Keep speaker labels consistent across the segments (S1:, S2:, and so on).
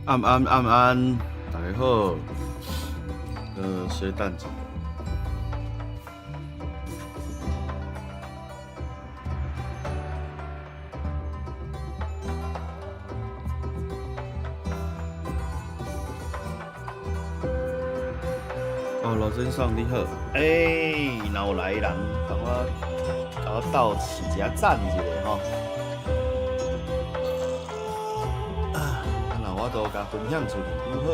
S1: 暗暗暗暗，大家好。小等一下。哦，老先生你好。欸，若有來人幫我，共我鬥試一下讚一下吼。啊，那我都共分享出去拄好。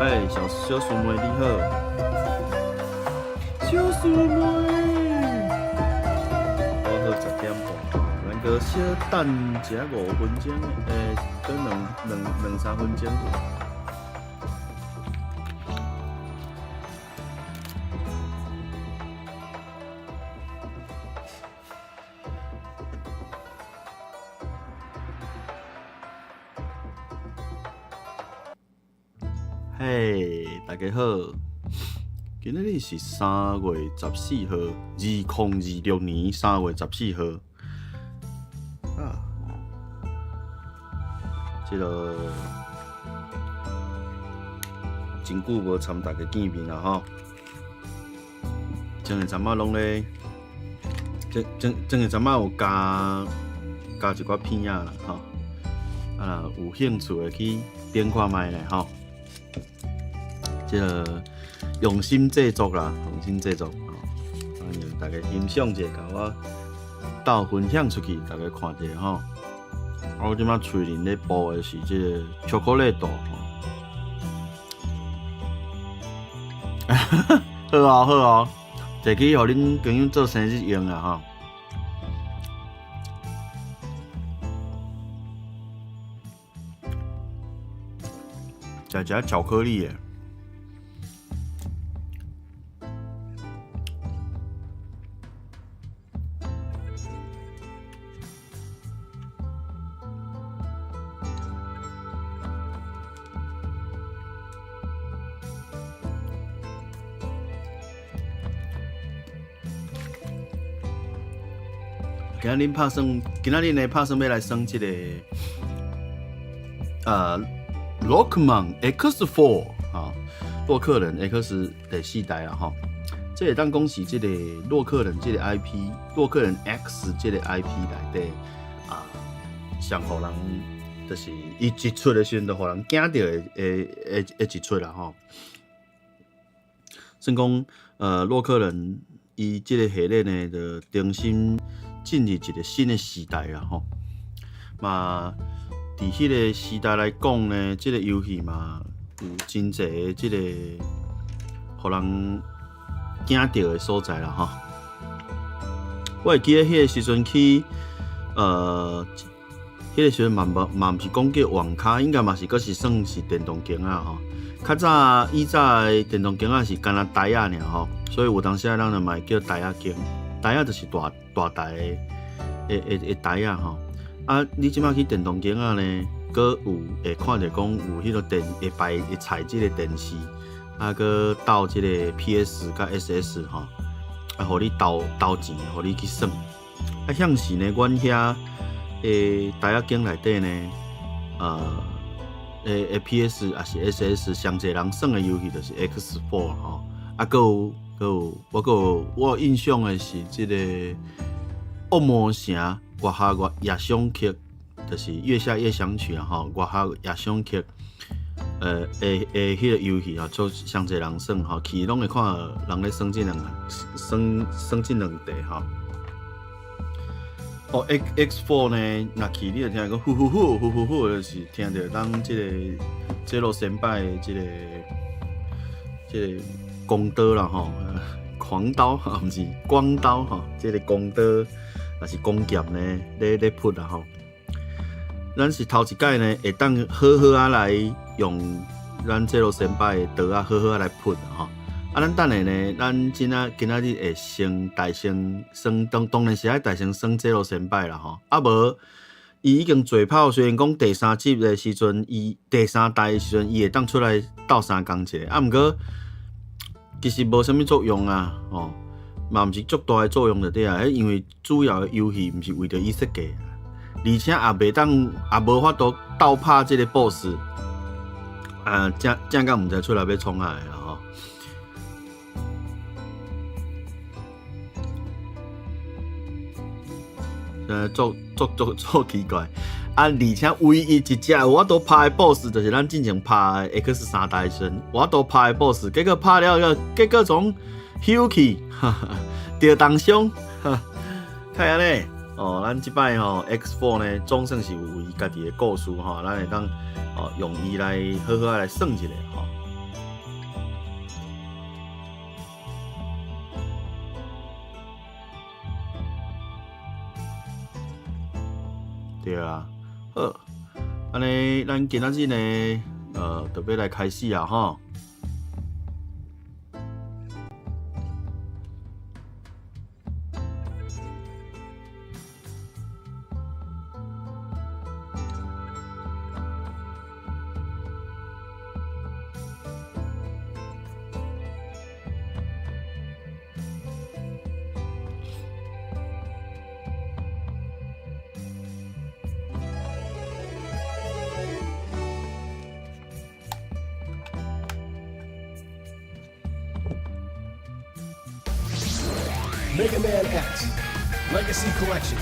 S1: 欸，小小師妹你好，小師妹，好好10點半，咱閣小等一下5分鐘，欸，閣兩三分鐘。嘿，大家好，今仔日是3月14號，2026年3月14號。啊，這个真久無參大家見面啦吼。前一陣仔攏咧，前一陣仔有加一寡片仔啦吼。啊，有興趣的去點看覓咧吼。這个用心製作啦，用心製作吼，歡迎大家欣賞者，共我鬥分享出去，大家看者吼。啊，我這擺喙裡咧補的是這个巧克力豆吼。好哦，好哦，摕去予恁朋友做生日用啊吼。食食巧克力的。今仔日拍算，今仔日呢拍算欲來耍這个，Rockman X4 啊，洛克人 X 第四代啊吼，這會當講是這个洛克人這个 IP，洛克人 X 這个 IP 內底啊，上予人就是伊一出的時陣，就予人驚著的一出啦吼。算講，洛克人伊這个系列呢，就重新進入一个新的時代啦吼。嘛，佇彼个時代來講呢，這个遊戲嘛有真濟這个予人驚著的所在啦吼。我會記得彼个時陣去，彼个時陣嘛無嘛毋是講叫網咖，應該嘛是閣是算是電動間仔吼。較早以早的電動間仔是干焦台仔爾吼，所以有當時仔咱就嘛會叫台仔間，台仔就是大大台的台仔吼。啊，你這擺去電動間仔呢，閣有會看著講有彼个電會擺會採這个電視，啊，閣鬥這个 PS 佮 SS 吼，啊，予你投投錢，予你去耍。啊，向時呢，阮遐的台仔間內底呢，的 PS 抑是 SS 上濟人耍的遊戲就是 X4 吼，啊，閣有閣有，我閣有我有印象的是這个惡魔城月下月夜想曲，就是月下夜想曲啊吼，月下夜想曲，的彼个遊戲吼，足上濟人耍吼，去攏會看到人咧耍這兩耍耍這兩塊吼。哦，X X4 呢，若去你就聽講呼呼呼呼呼呼，就是聽著咱這個這路先輩的這个光刀啦吼，狂刀毋是光刀吼，這个光刀抑是光劍呢，咧咧撲啦吼。咱是頭一擺呢，會當好好仔來用咱這路先輩的刀仔好好來噴吼。啊，咱等下呢，咱今仔今仔日會先大先耍，當當然是愛大先耍這路先輩啦吼。啊無，伊已經嘴炮，雖然講第三集的時陣，伊第三代的時陣，伊會當出來鬥相共一下，啊，毋過其實無啥物作用啊，吼，嘛毋是足大的作用就對啊。彼因為主要的遊戲毋是為著伊設計，而且也袂當，也無法度鬥拍這個 boss，啊，正正敢毋知出來欲創啥啦吼。足足足足奇怪，啊！而且唯一一隻有法度拍的 boss，就是咱之前拍的 X 三代時陣，有法度拍的 boss，結果拍了後，結果總休去，哈哈，著重傷，哈，看按呢，哦，咱這擺吼 X4 呢，總算是有伊家己的故事吼，咱會當哦用伊來好好來耍一下吼。對啊，好，按呢，咱今仔日呢，就欲來開始啊，吼。
S2: Mega Man X Legacy Collection.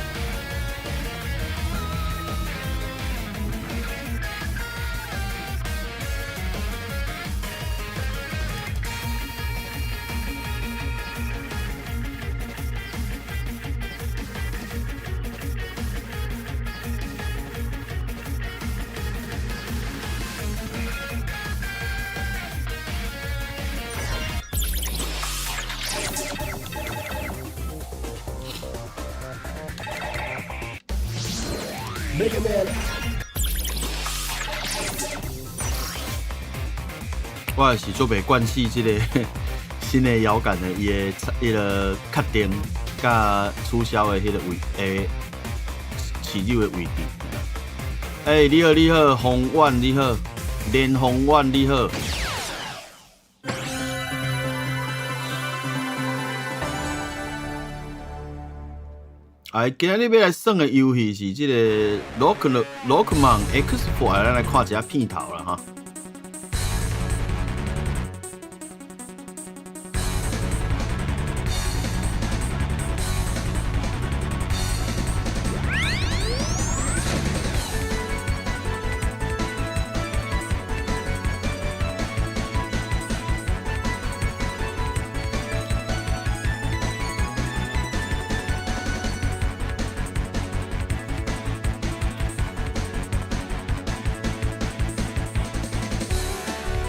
S2: Mega Man
S1: 我也是足袂慣勢這个新的搖桿的伊的彼个確定佮取消的彼个位的飼料的位置。欸，你好，你好，馮婉你好，連馮婉你好。哎，今仔日欲來耍的遊戲是這个 Rockman X4，咱來看一下片頭啦哈。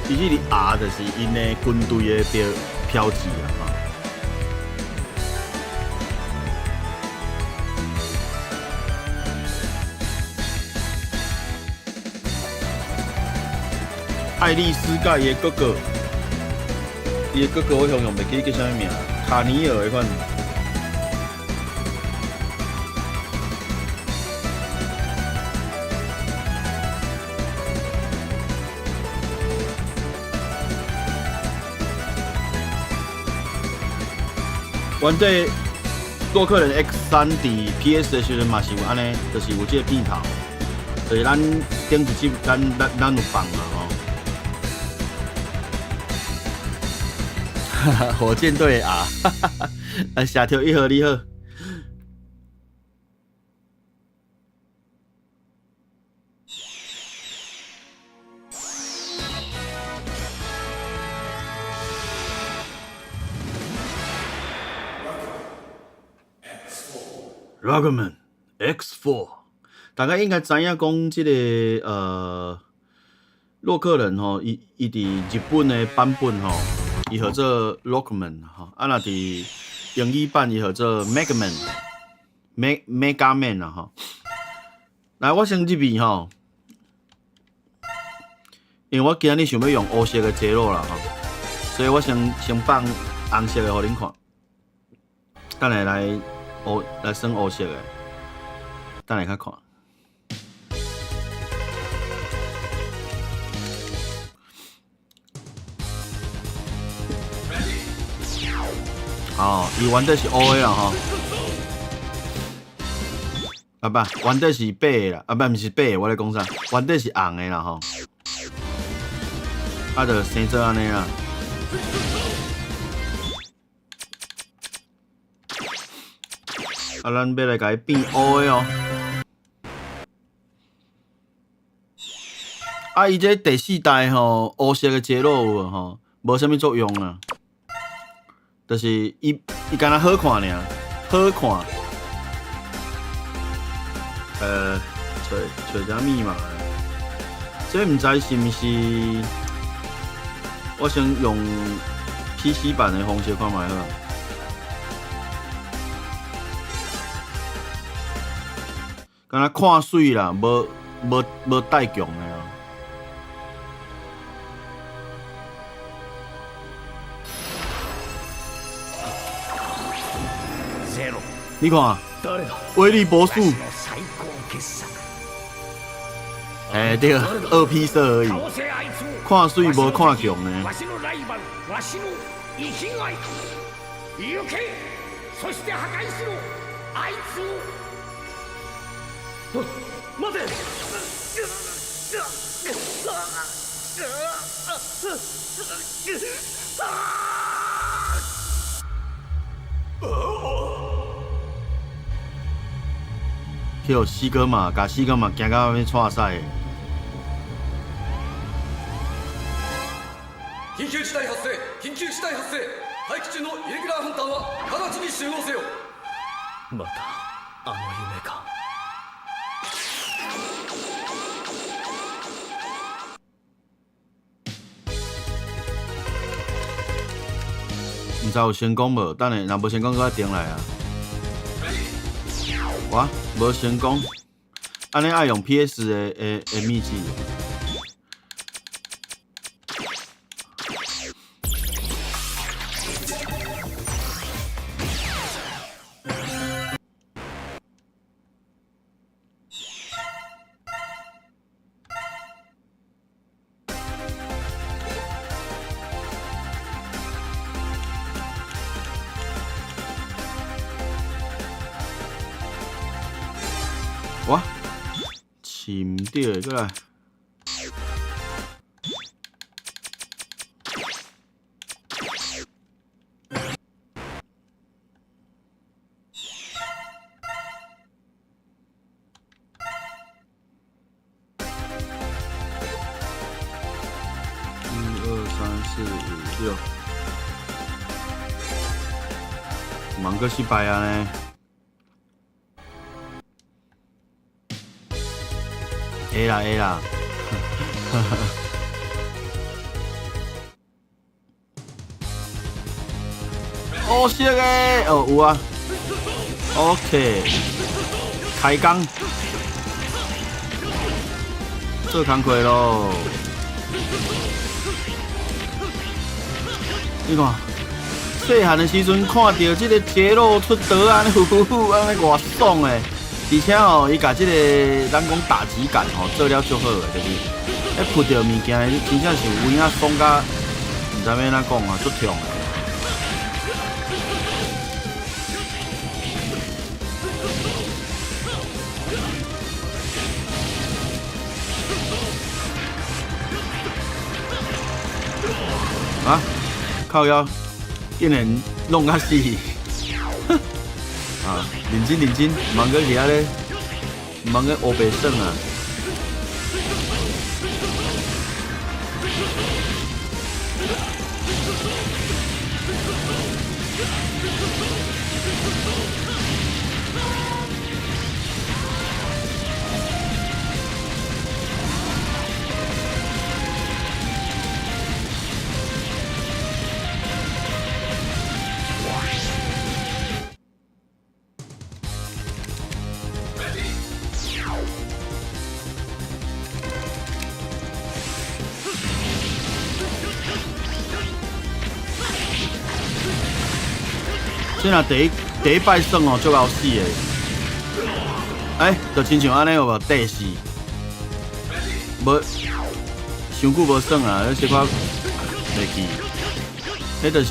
S1: 其實這 R 就是𪜶的軍隊的標標誌啊！哈。愛麗絲佮伊的哥哥，伊的哥哥我雄雄袂記叫啥物名，卡尼爾的款。原底洛克人 X 三佇 PS 的時陣嘛是有按呢，就是有這个片頭，就是咱頂一集咱咱咱有放啊吼。哈哈，火箭隊啊，哈哈哈，啊，寫條一號你好。Rockman X4，大家應該知影講這个洛克人吼，伊伊佇日本的版本吼，伊號做 Rockman 吼，啊若佇英語版伊號做 Mega Man，Mega Man 啦吼。來，我先入去吼。因為我今日想欲用烏色的傑洛啦吼，所以我先放紅色的予恁看。等下來烏來耍烏色的，等下較看。哦，伊原底是烏的啦吼。啊不，原底是白的啦，啊不，毋是白的，我咧講啥？原底是紅的啦吼。啊，就生做按呢啦。啊，咱欲來共伊變烏的哦。啊，伊這第四代吼，烏色的傑洛有無吼？無啥物作用啊。就是伊敢若好看爾，好看。揣揣一下密碼。這毋知是毋是？我先用 PC 版的方式看覓好。敢若看媠啦，無帶強的哦。你看，威力博士，欸對，二 P 色而已，看媠無看強呢。去予西格瑪，共西格瑪驚到欲掣屎。
S3: 緊急事態発生！緊急事態発生！待機中のイレギュラーハンターは直ちに集合せよ。
S4: またあの夢か。
S1: 毋知有成功無？等下若無成功，閣再重來啊！哇，無成功，按呢愛用 PS 的秘技。哇，是毋對的，閣來。一二三四五六，茫閣失敗啊呢！會啦會啦，烏色的哦有啊，OK，開工，做工課囉。你看，細漢的時陣看著這个傑洛出刀按呢呼呼呼按呢偌爽的。而且吼，伊共這个咱講打擊感吼做了足好的，就是彼撲著物件，真正是有影爽甲，毋知欲按怎講啊，足痛的。啊！靠腰，竟然弄甲死！啊，認真認真，毋通閣佇遐咧，毋通閣烏白耍啊！這若第一擺耍哦，足𠢕死的。欸，就親像按呢有無？第四，無，傷久無耍啊，小可袂記。彼就是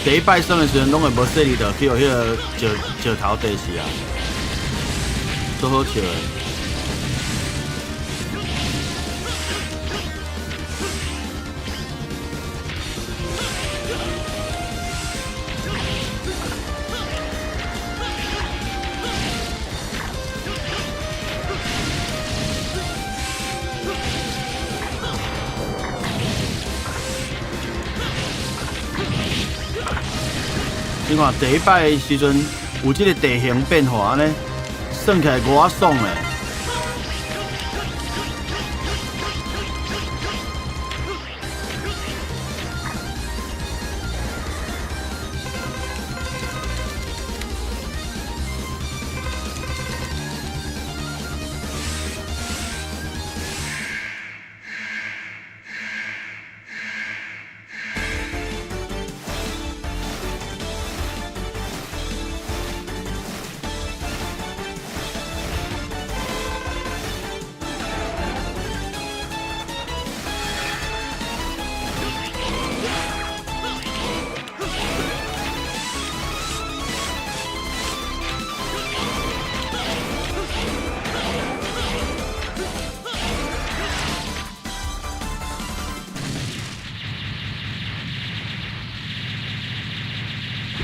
S1: 第一擺耍的時陣，攏會無細膩就去予彼个石頭地死啊，足好笑的。你看第一擺的時陣有這个地形變化，按呢算起來偌爽的。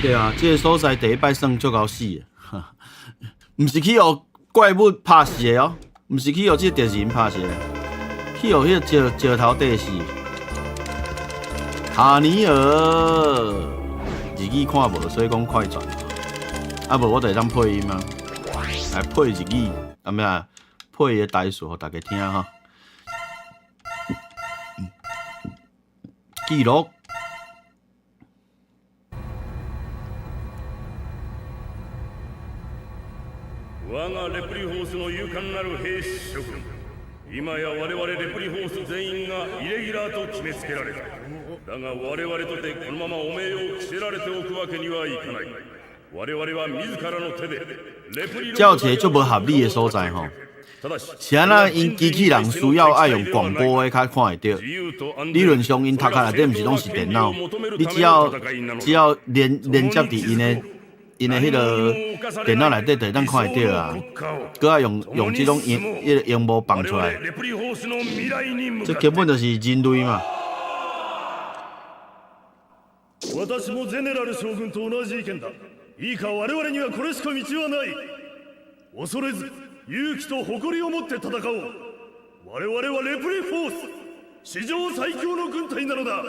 S1: 對啊，這个所在第一擺耍足𠢕死的，毋是去予怪物拍死的哦，毋是去予這个敵人拍死的，去予彼个石頭硩死。卡尼爾日語看無，所以講快轉。啊無我就會當配音啊，來配日語，啊咩啊，配伊的台詞予大家聽哈。記錄。
S5: 我がレプリフォースの勇敢なる兵士諸君、今や我々レプリフォース全員がイレギュラーと決めつけられた。だが我々とてこのまま汚名を着せられておくわけにはいかない。我々は自らの手でレプリ
S1: 這有一個足無合理的所在吼，是按怎𪜶機器人需要愛用廣播的較看會著？理論上𪜶頭殼內底毋是攏是電腦，你只要連接佇𪜶的彼个電腦內底就會當看會著啊。閣愛用這種螢彼個螢幕放出來，這根本就是人類嘛。
S5: 私もゼネラル将軍と同じ意見だ。いいか、我々にはこれしか道はない。恐れず勇気と誇りを持って戦おう。我々はレプリフォース、史上最強の軍隊なのだ。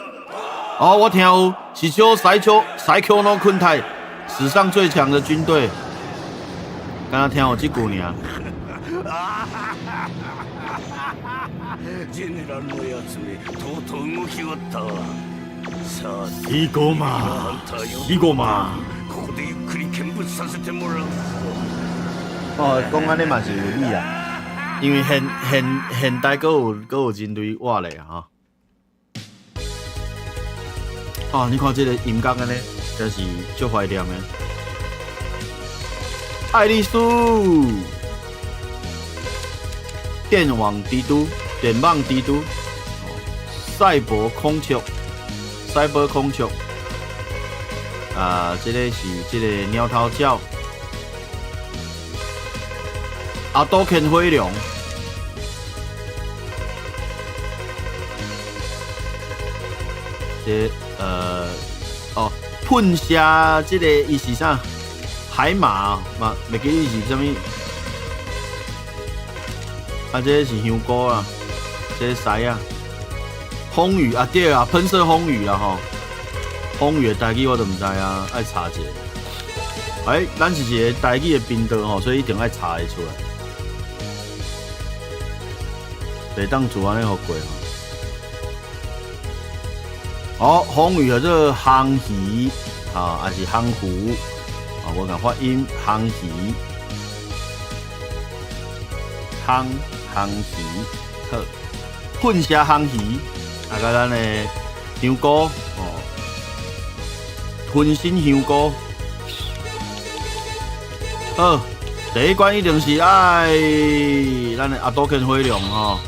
S1: 哦，我聽有史上最強最強の軍隊，史上最強的軍隊。敢若聽有這句爾。
S6: ジェネラルのやつめ、とうとう動きおったわ。さあ、
S1: ヒゴマ、ヒゴマ。
S6: ここでゆっくり見物させてもらうぞ。
S1: 哦，講按呢嘛是有理啊，因為現代閣有人類活咧吼。哦，你看這个音樂按呢，真是足懷念的。愛麗絲，電網之都，電網之都，賽博孔雀，賽博孔雀，啊，這个是這个鳥頭鳥，阿多肯火龍，這哦，噴射這个伊是啥？海馬嘛，袂記得是啥物。啊，這个是香菇啊，這个獅啊，風雨啊對啊，噴射風雨啊吼，風雨的台語我都毋知啊，愛查一下。欸，咱是一個台語的頻道吼，所以一定愛查會出來。袂當做按呢予過吼。哦，風雨叫做烘魚，啊，還是烘魚？啊，我共發音烘魚，烘魚，好，噴射烘魚，啊，佮咱的香菇，哦，渾身香菇，好，第一關一定是愛咱的阿多肯火龍吼。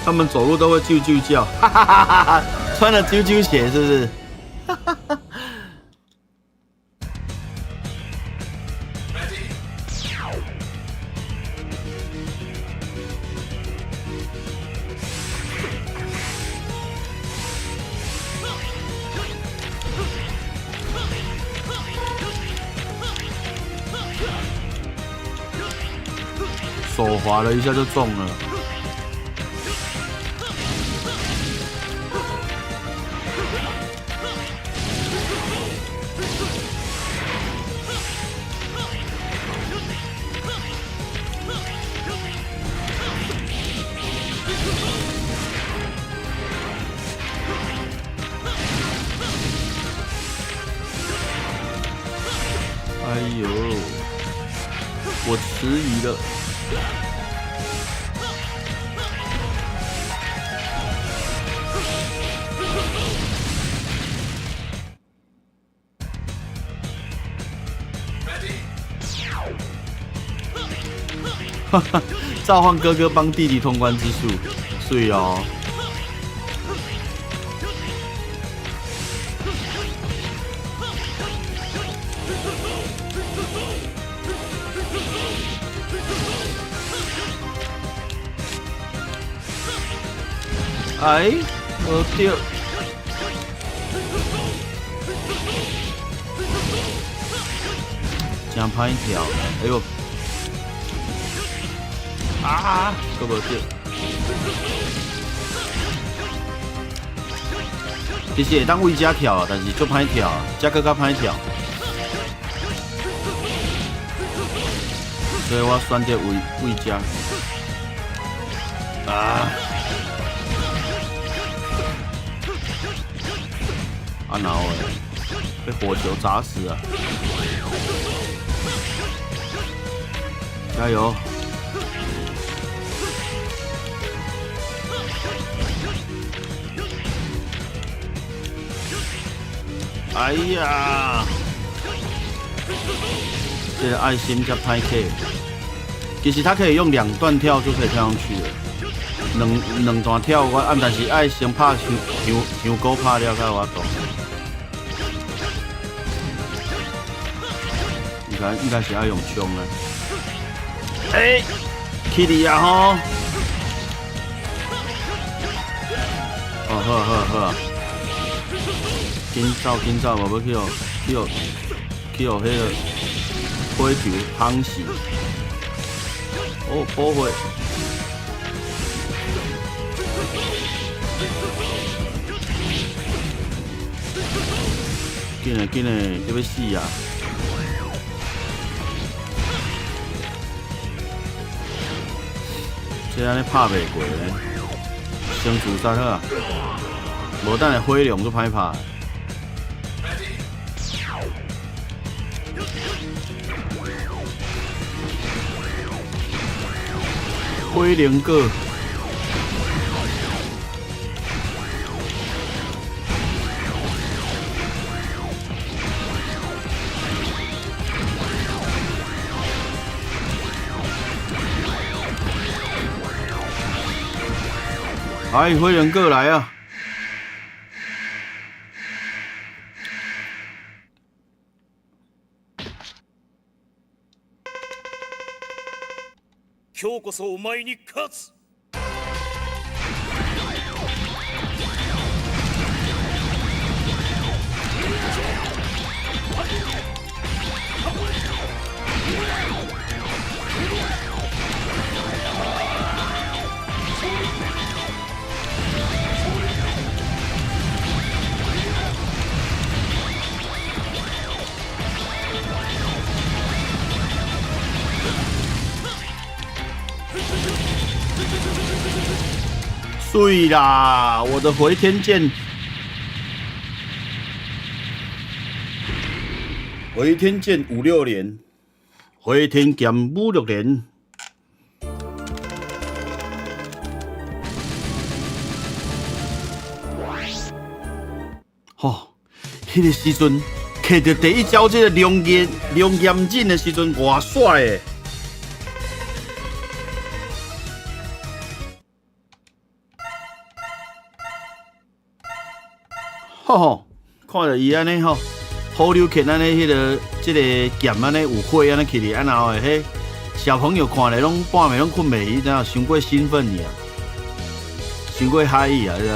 S1: 他們走路都會啾啾叫，哈哈哈哈哈！穿了啾啾鞋是不是？哈哈哈。手滑了一下就中了。哎呦，我遲疑了。哈哈，召喚哥哥幫弟弟通關之術，水哦。哎，無對，真歹跳，哎呦！啊，閣無對。其實會當為遮跳，但是足歹跳，這閣較歹跳。所以我選擇為為遮。啊！啊，然後被火球砸死了！加油！哎呀，這個愛心才歹起。其實它可以用兩段跳就可以跳上去了，兩段跳我啊，但是愛先拍香膏拍了才有法度。應該是愛用槍的。欸，起哩啊吼！哦，好好好。緊走緊走，無欲去予彼个火球烘死。哦，補血。緊嘞緊嘞，欲死啊！這按呢拍袂過咧，先自殺好啊！無等下火龍就歹拍。火龍果。哎，火龍果來啊！
S6: 今日こそお前に勝つ。
S1: 對啦，我的回天劍，回天劍五六連，回天劍五六連。吼，彼个時陣，揢著第一招這個龍岩龍岩刃的時陣，偌帥的！吼吼，看著伊按呢吼，好溜劍按呢，彼个這个劍按呢有火按呢起來，按後的彼小朋友看咧攏半暝攏睏袂去，知影？傷過興奮去啊，傷過嗨去啊，知影？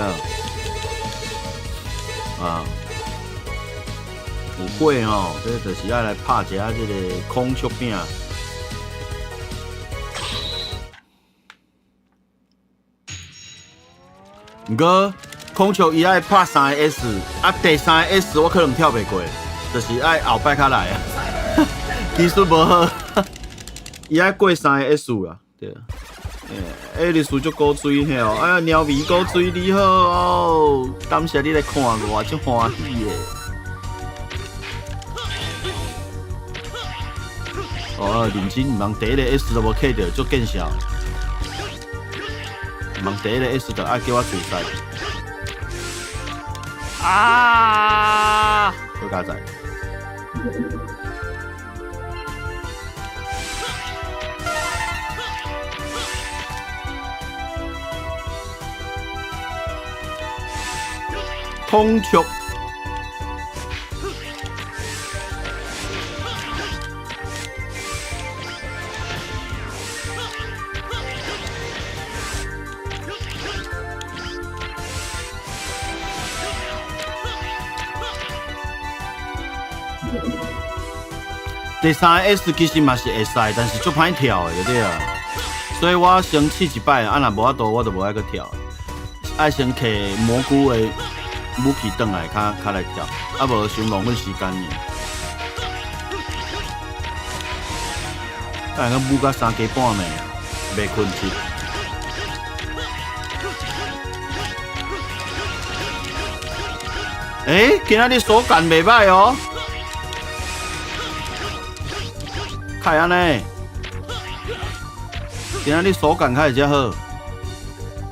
S1: 啊，有火吼，這就是愛來拍一下這個孔雀餅。毋過孔雀伊愛拍三個 S，啊，第三個 S 我可能跳袂過，就是愛後擺較來啊，技術無好，伊愛過三個 S 啦，對。欸，愛麗絲足古錐嘿哦，哎呀，貓咪古錐你好哦，感謝你來看我，足歡喜的。哦，認真，毋通第一个 S 都無磕著，足見笑。毋通第一個 S 就愛叫我自殺。啊！好佳哉。孔雀。第三个 S 其實嘛是會使，但是足歹跳的，對啊。所以我先試一擺，啊若無法度，我就無愛閣跳。愛先摕蘑菇的武器轉來，較較來跳，啊無傷浪費時間爾。等下閣舞到三更半暝，袂睏去。欸，今仔日手感袂䆀哦。較會按呢？今仔日手感較會遮好，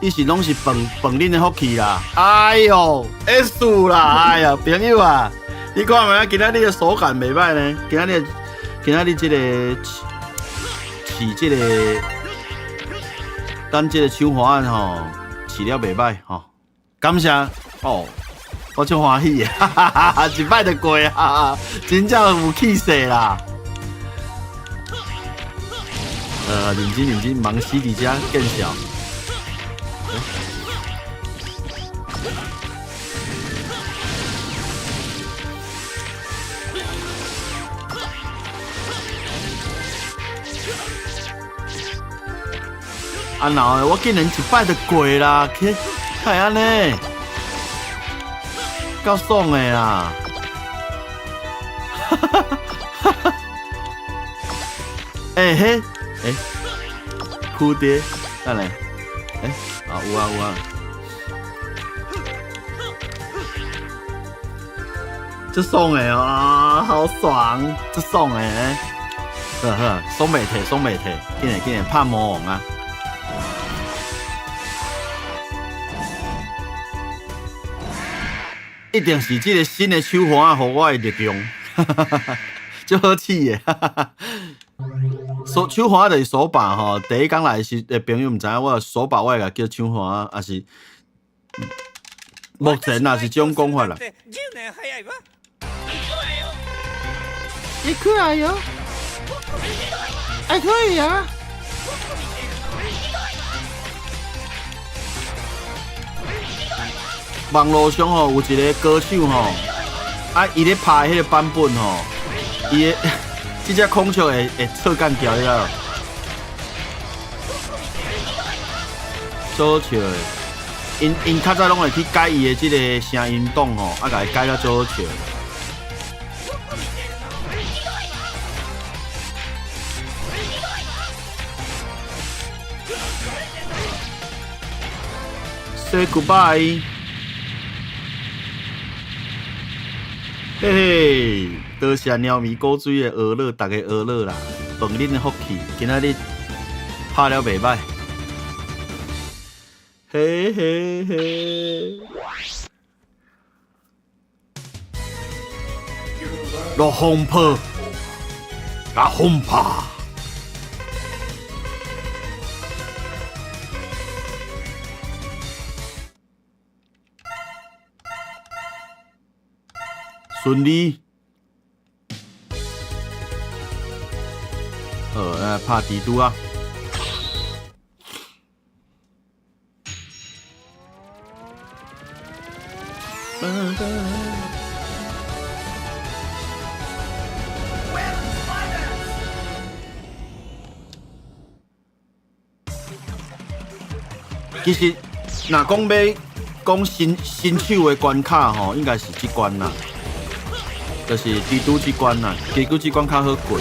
S1: 伊是攏是飯飯恁的福氣啦。哎喲，S 啦，哎呀，朋友啊，你看覓啊？今仔日的手感袂䆀呢？今仔日今仔日這個飼這個，咱這個手環吼，飼了袂䆀吼，感謝哦，我足歡喜的，哈哈哈，一擺就過啊，真正有氣勢啦。認真認真，忙死佇遮見笑。啊，然後我竟然一擺就過啦，去，哪會按呢？夠爽的啦！哈哈哈哈哈！欸嘿，欸，哭爹，等下，欸，啊有啊有啊，足爽的啊，好爽，足爽的，好好，爽袂退，爽袂退，緊來緊來拍魔王啊！一定是這個新的手環予我的力量，足好試的。手手環就是手把吼，第一工來時的朋友毋知影，我手把我會共叫手環，抑是目前也是這種講法啦。行くわよ。還可以啊。網路上吼有一個歌手吼，啊，伊咧拍的彼個版本吼，伊的這隻孔雀會會錯干掉了，足好笑的。𪜶𪜶較早攏會去改伊的這個聲音檔吼，啊，共伊改了足好笑的。Say goodbye。嘿嘿，多謝貓咪古錐的呵咾，大家呵咾啦，飯恁的福氣，今仔日拍了袂䆀。嘿嘿嘿。落風炮，共轟炮。順利。好，來拍蜘蛛啊！其實，若講欲講新新手的關卡吼，應該是這關啦，就是蜘蛛這關啦，蜘蛛這關較好過。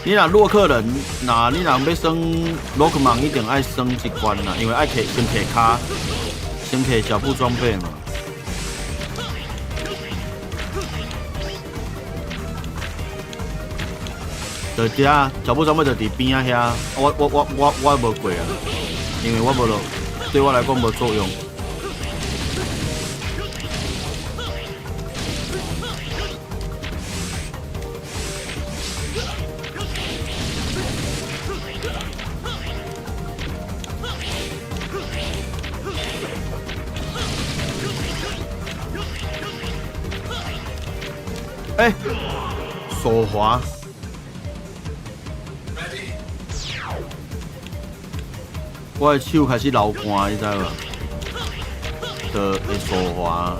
S1: 你若洛克人，若你若欲耍洛克曼，一定愛耍這關啦，因為愛提先提跤，先提腳步裝備嘛。就佇遮，腳步裝備就佇邊仔遐，我無過啊，因為我無落，對我來講無作用。欸，手滑。我的手開始流汗，你知無？就會手滑。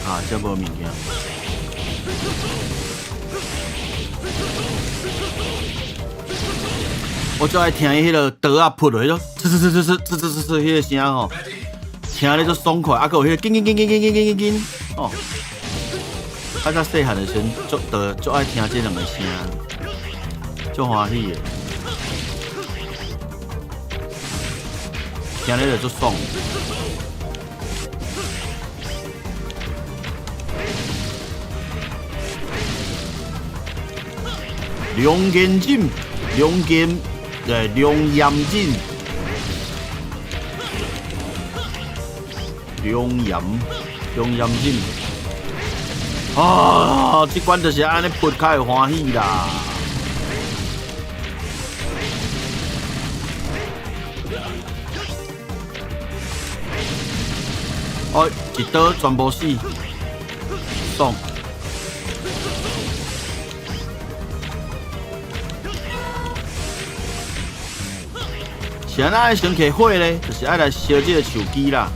S1: 啊，這無物件。我最愛聽伊彼个刀仔噗落，彼種呲呲呲呲呲呲呲呲彼个聲吼，聽咧足爽快，啊，閣有彼个緊緊緊緊緊緊緊緊哦。較早細漢的時陣，足就足愛聽這兩个聲，足歡喜的，聽咧就足爽。龍岩枕，龍岩，對，龍岩枕，龍岩，龍岩枕。啊，這關就是按呢噗較會歡喜啦。哦，一刀全部死，爽。是按怎愛先提火咧？就是愛來燒這個樹枝啦，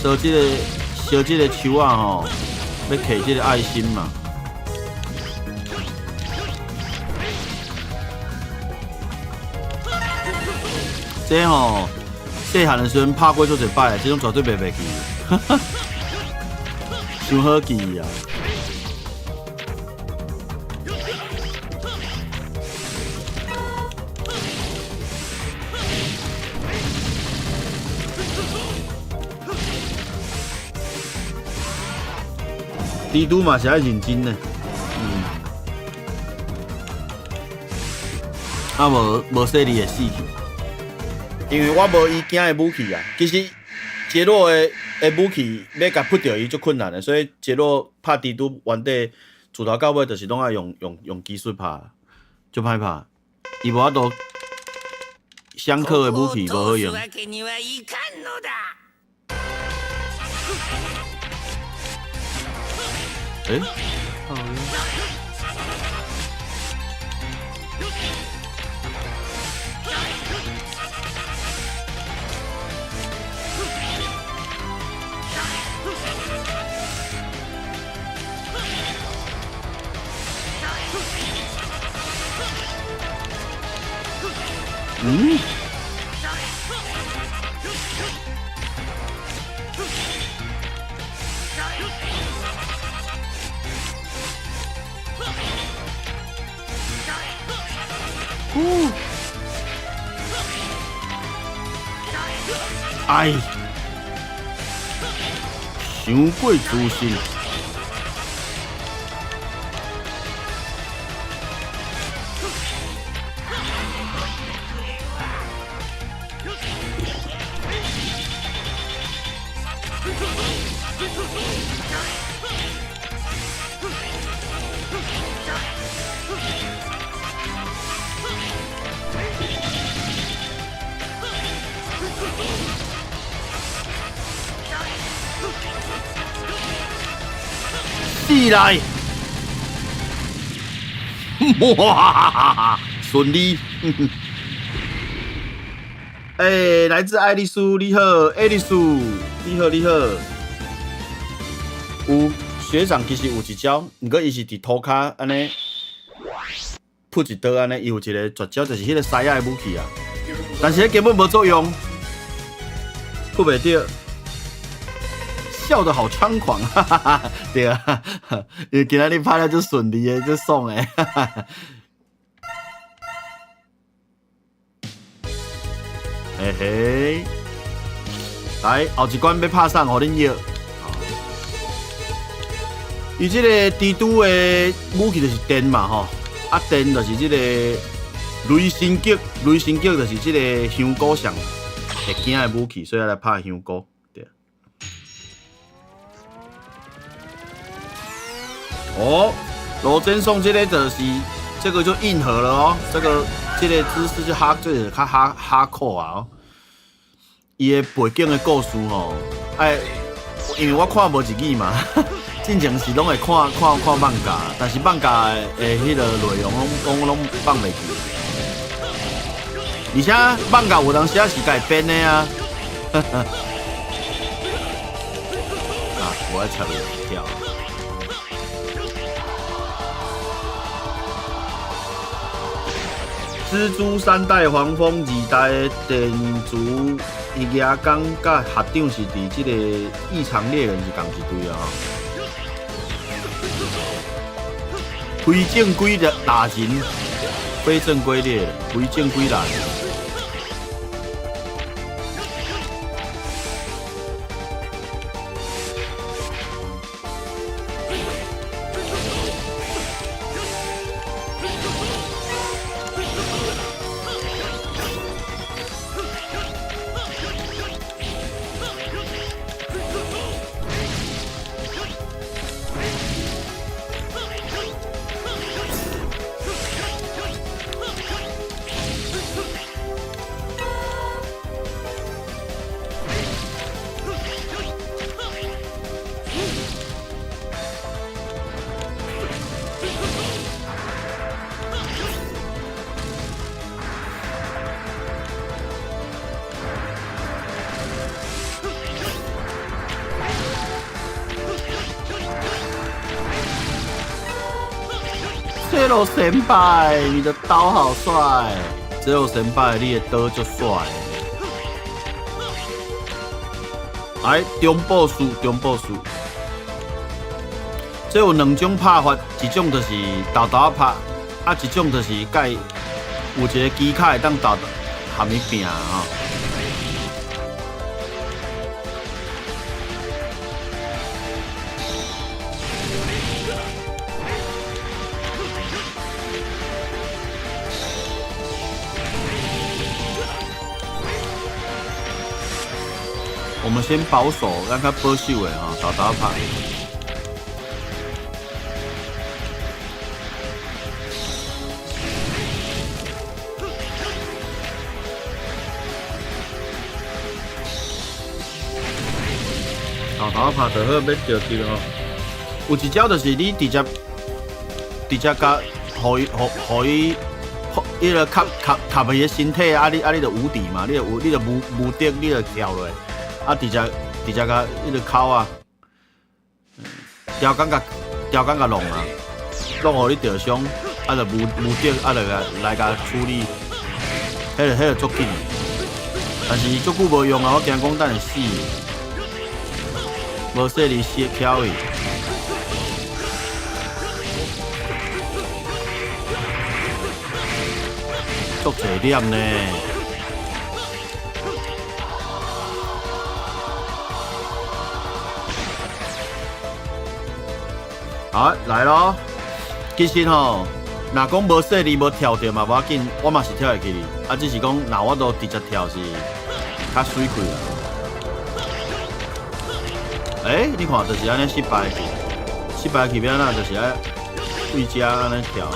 S1: 燒這個燒這個樹仔吼，欲提這個愛心嘛。這吼細漢的時陣拍過足濟擺，這種絕對袂袂記，傷好記啊！蜘蛛嘛是愛認真的，啊無無細膩會死去，因為我無伊驚的武器啊。其實傑洛的武器欲共撲著伊足困難的，所以傑洛拍蜘蛛原底自頭到尾就是攏愛用技術拍，足歹拍。伊無法度相克的武器無好用。欸？嗯？呼！哎，傷過自信。死來！哇，順利。欸，來自愛麗絲，你好，愛麗絲，你好，你好。有學長其實有一招，毋過伊是佇塗跤按呢，撲一刀按呢，伊有一个絕招，就是彼个獅仔的武器啊。但是彼根本無作用，撲袂著。笑得好猖狂，哈哈哈，對啊，因為今仔日拍了足順利的，足爽的，哈哈。嘿嘿，來後一關欲拍啥？予恁約。伊這個蜘蛛的武器就是電嘛，吼，啊電就是這個雷神擊，雷神擊就是這個香菇上會驚的武器，所以來拍香菇。對。哦，羅真送這個就是這個就硬核了哦，這個姿勢就哈，這個較哈哈酷啊哦。伊的背景的故事吼，哎，因為我看無日語嘛，進前是攏會看看看漫畫，但是漫畫的彼個內容攏放袂記。而且漫畫有當時是家編的啊。啊，我愛插伊跳。蜘蛛三代黃蜂，二代電池伊牙工佮學長是佇這個異常獵人是仝一隊啊！非正規的獵人，非正規獵人，非正規獵人。這路先輩，你的刀好帥！這路先輩，你的刀足帥。來，中部術，中部術。這有兩種拍法，一種就是沓沓拍，啊，一種就是蓋有一個機卡會當沓含伊拼吼。我們先保守，咱較保守的吼，沓沓拍。沓沓拍就好，欲著急吼。有一招就是你直接直接共予伊，予伊，彼个卡卡卡伊个身體，啊你啊你就無敵嘛，你就無你就無無敵，你就跳落。啊！直接直接共彼个敲啊，雕工共雕工共弄啊，弄予你著傷，啊就無無敵，啊就來共處理，彼个足緊，但是足久無用啊！我驚講等會死，無細膩死翹伊。足濟點呢。好，來囉。其實吼，若講無細膩無跳著嘛無要緊，我嘛是跳會起哩。啊，只是講若我都直接跳是較媠氣啦。欸，你看，就是按呢失敗去，失敗去欲按怎，就是愛對遮按呢跳。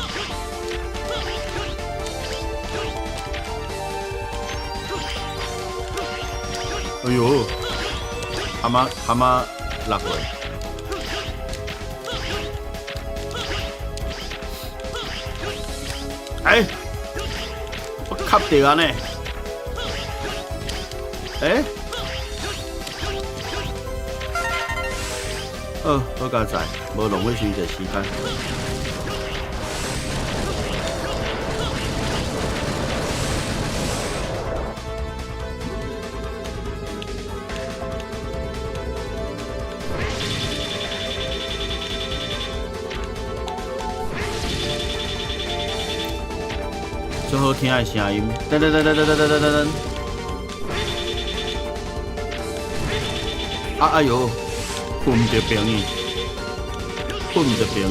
S1: 哎喲，蛤蟆蛤蟆落過。欸，我卡著按呢。欸？好，好佳哉，無浪費傷濟時間。最好聽的聲音，噔噔噔噔噔噔噔噔噔。啊哎喲，噴毋著朋友，噴毋著朋友。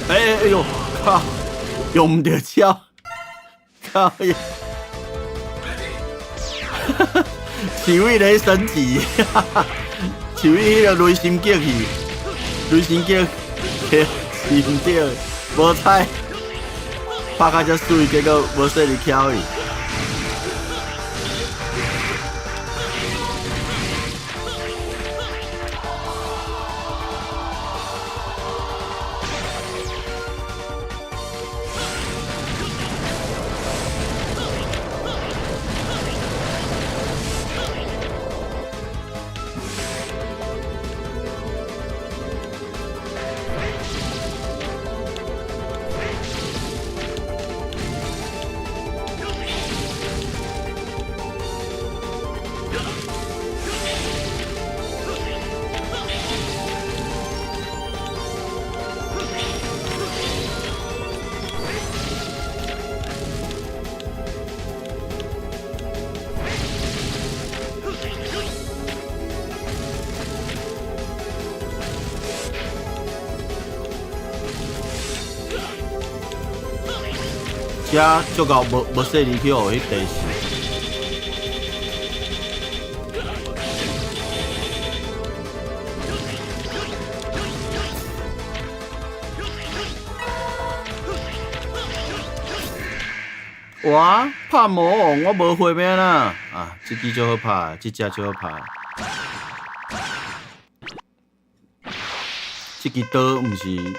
S1: 欸欸哎喲，靠，用毋著招，靠！像位咧升級，像位彼个雷神擊去，雷神擊去，是毋對，無彩，拍甲遮媠，結果無細膩巧伊。遮足夠無無細膩去予彼地死。哇！拍魔王我無畫面啊！啊，這支足好拍，這隻足好拍。這支刀毋是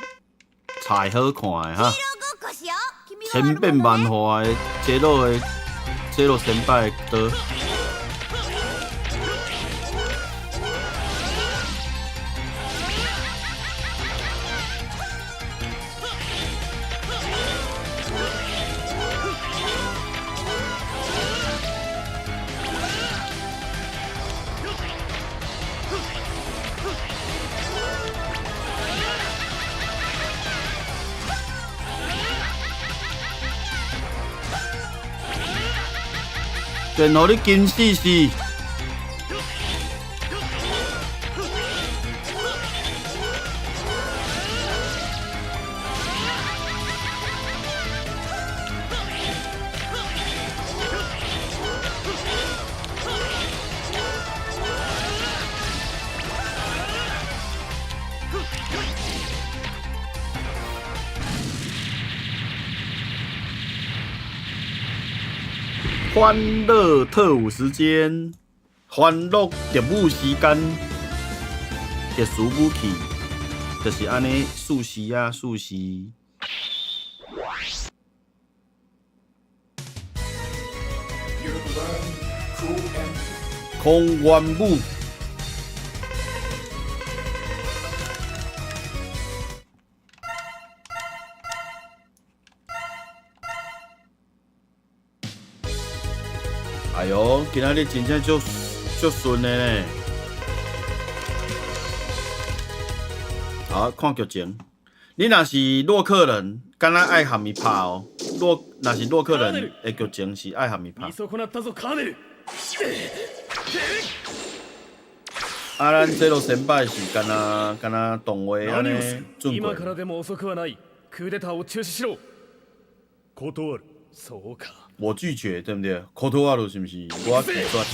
S1: 菜好看的哈。千變萬化的傑洛的傑洛先輩的刀。電予你金死死。歡樂特務時間，歡樂特務時間，特殊武器就是按呢，速食啊，速食。空元武。哎喲，今仔日真正足足順的呢。好，看劇情。你若是洛克人，敢若愛含伊拍哦。洛若是洛克人的劇情是愛含伊拍。
S4: 見損なったぞカーネル。
S1: 啊，咱這路先輩是敢若敢若動畫按呢轉過
S4: 今からでも遅くはない。クーデターを中止しろ。
S5: 断る。
S4: そうか。
S1: 我拒絕，對毋對？斷る是毋是？我拒絕。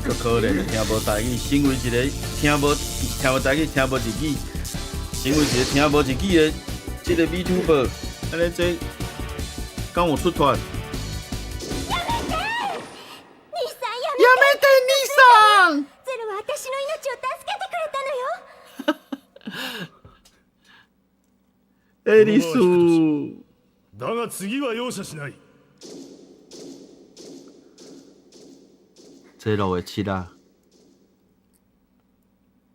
S1: 足可憐的，聽無台語，身為一個聽無聽無台語、聽無日語，身為一個聽無日語的這個 VTuber，按呢這敢有出脫？
S7: 兄さんや
S1: やめて、兄さん。
S7: ゼロは私の命を助けてくれたのよ。
S1: エリス。
S5: だが次は容赦しない。
S1: ゼロ的七啊。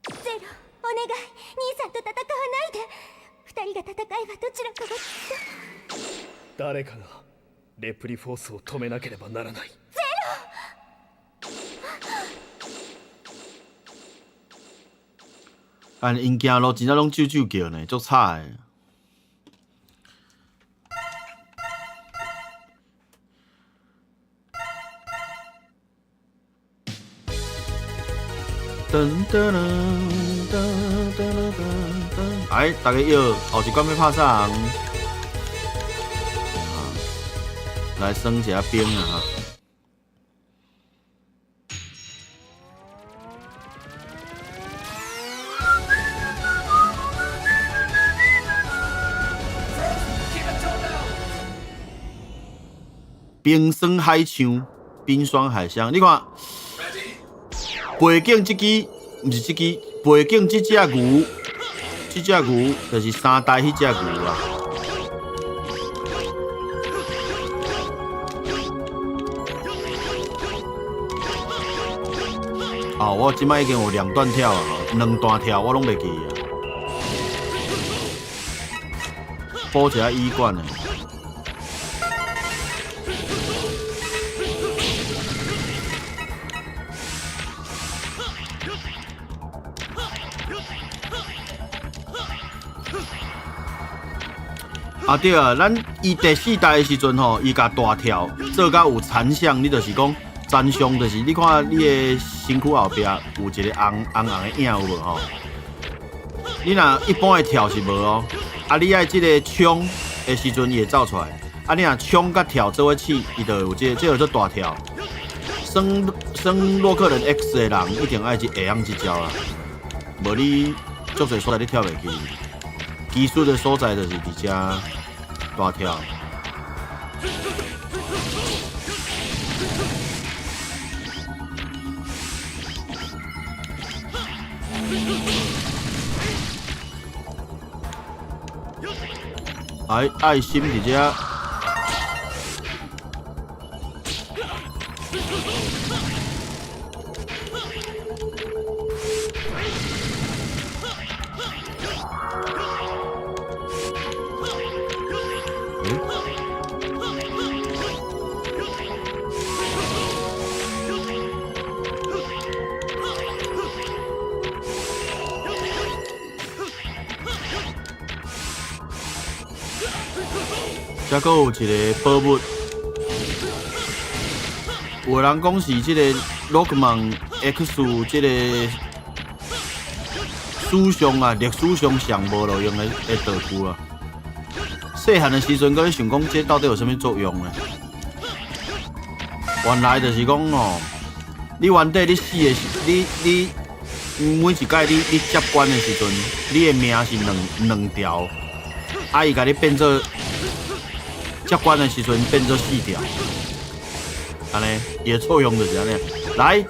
S7: ゼロ、お願い、兄さんと戦わないで。二人が戦えばどちらかがきっと。
S4: 誰かがレプリフォースを止めなければならない。
S1: 啊，𪜶行路真正攏啾啾叫呢，足吵的。噔噔噔噔噔噔噔，哎，大家好，後一關欲拍啥人？啊，來升一下兵啊！冰霜海槍，冰霜海槍，你看背景這支，毋是這支，背景這隻牛，這隻牛就是三代彼隻牛啊。哦，我這擺已經有兩段跳啊，兩段跳我攏袂記啊。補一下醫館的。啊對啊，咱伊第四代的時陣吼，伊共大跳做甲有殘像，你就是講殘像，就是你看你的身軀後壁有一個紅紅紅的影有無吼？你若一般的跳是無哦，啊你愛這個衝的時陣，伊會走出來。啊你若衝佮跳做伙試，伊就會有這個，這個叫做大跳。耍耍洛克人 X 的人一定愛會曉這招啦，無你足濟所在你跳袂去。技術的所在就是佇遮大跳。哎，愛心佇遮。遮閣有一個寶物，有的人講是這個 Rockman X 這個史上啊，歷史上上無路用的道具啊。細漢的時陣，閣咧想講這到底有啥物作用呢？原來就是講哦，你原底你死的時，你你每一擺你你接關的時陣，你的命是兩兩條，啊，伊共你變做。接關的時陣變做四條，按呢，伊的作用就是按呢。來，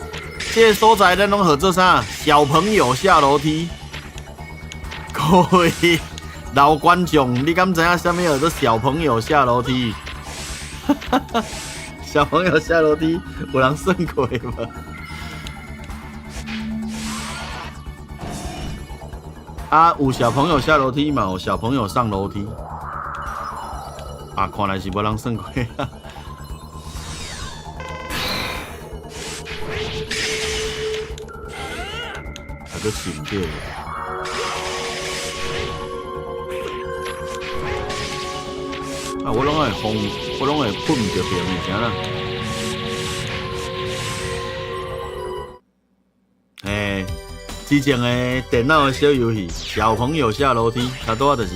S1: 這個所在咱攏號做啥？小朋友下樓梯。各位老觀眾，你敢知影啥物叫做小朋友下樓梯？小朋友下樓梯，有人算過無？啊，有小朋友下樓梯嘛？有小朋友上樓梯。啊，看來是無人算過。啊，閣飼毋著。啊，我攏愛風，我攏會噴毋著兵的，啥啦？嘿，之前的電腦的小遊戲，小朋友下樓梯，差不多就是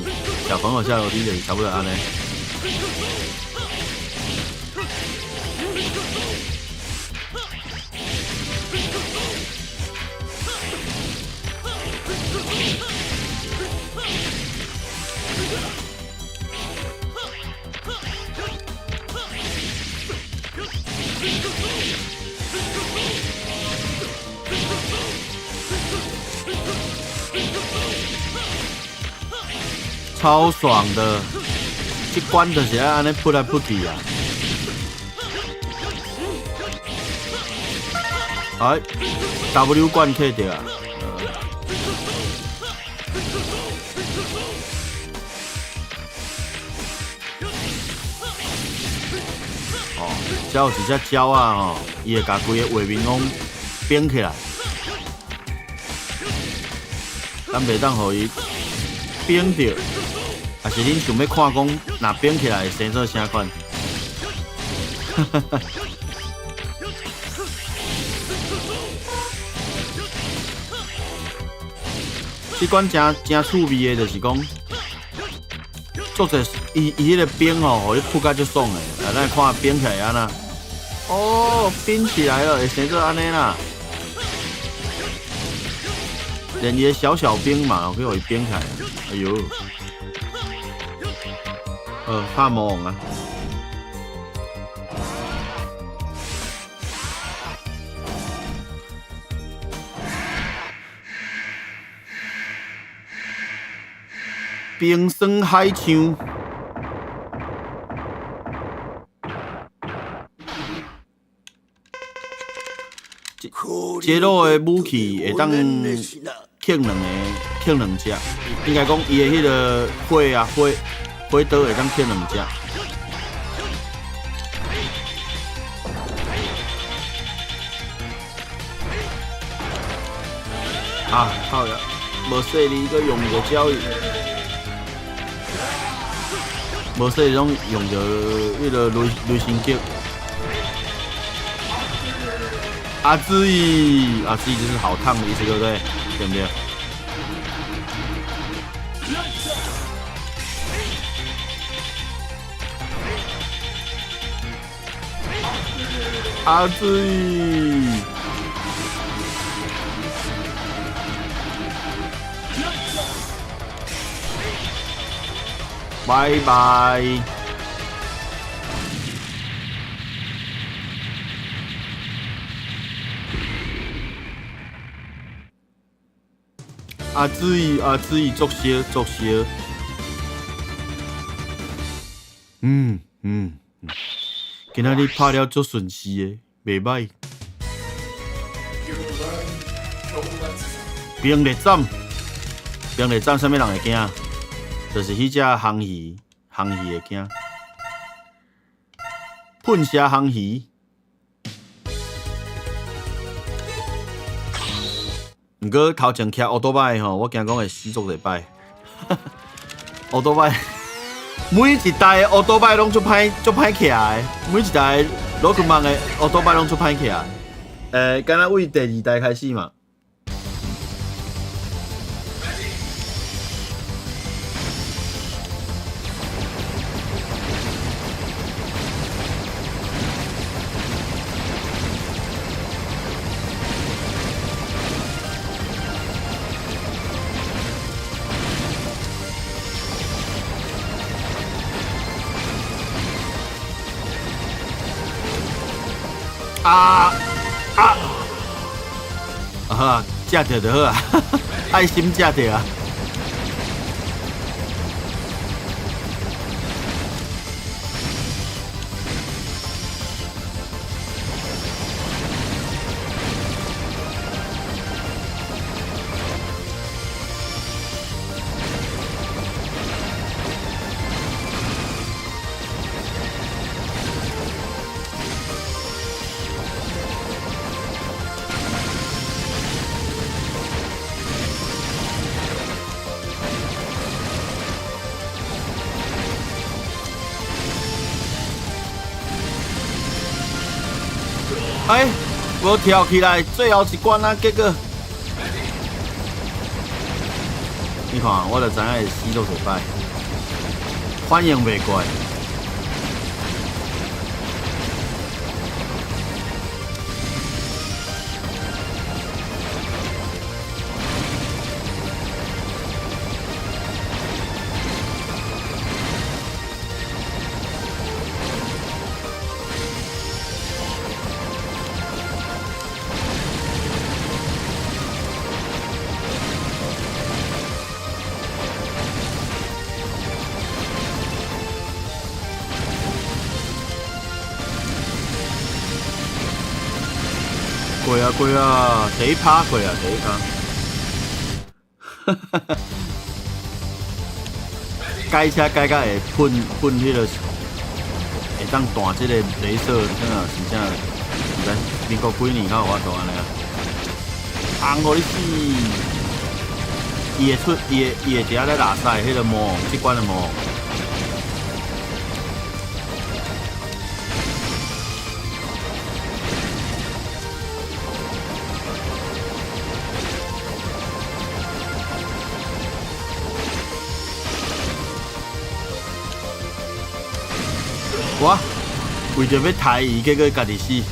S1: 小朋友下樓梯，就是差不多按呢。超爽的，這關就是愛按呢撲來撲去啊！哎，W 關開著啊！哦，這有一隻鳥仔吼，伊會共規个畫面攏變起來，咱袂當予伊變著。還是恁想欲看講，若變起來會生做啥款？哈哈哈。這款誠誠趣味的，就是講，做者伊伊彼个冰吼，予你撲甲足爽的。來，咱看變起來按怎？哦，變起來了，會生做按呢啦。連伊的小小兵嘛，去予伊變起來。哎喲！拍魔王啊！冰霜海槍，這路的武器會當扣兩個，扣兩隻，應該講伊的彼个火啊火。火刀會當扣兩隻。啊，靠呀！無細膩，閣用著鳥伊，無細膩攏用著彼个雷雷神擊。阿茲伊，阿茲伊就是好燙的意思，對不對？對不對？阿兹伊，拜拜。阿兹伊，阿茲伊，作燒作燒。嗯嗯嗯，今仔日拍了足順勢的，袂䆀。冰烈斬，冰烈斬，啥物人會驚？就是彼隻紅魚，紅魚會驚。噴射紅魚。毋過頭前騎烏多擺吼，我驚講會死足濟擺。烏多擺，每一台烏多擺攏足歹足歹騎的，每一台魯克曼的烏多擺攏足歹騎的。敢若對第二代開始嘛。啊啊！啊好啊，食著就好啊，愛心食著啊。哎，無跳起來，最後一關啊！結果，你看，我就知影會死足濟擺，反應袂過來。過啊過啊，第一趴過啊第一趴。改車改甲會噴噴彼个，會當彈這個雷射，真啊真正，毋知民國幾年才有法度按呢啊？紅予你死！伊會出，伊會伊會佇遐咧拉屎，彼个魔王，這關的魔王。我為著欲刣伊，結果家己死。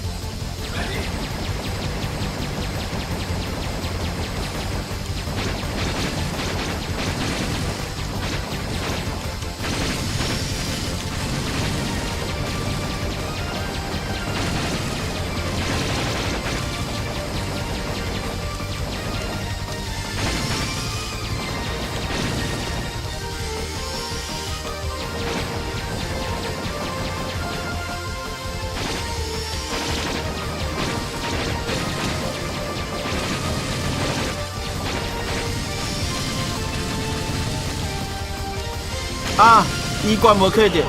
S1: 啊！醫館無開著，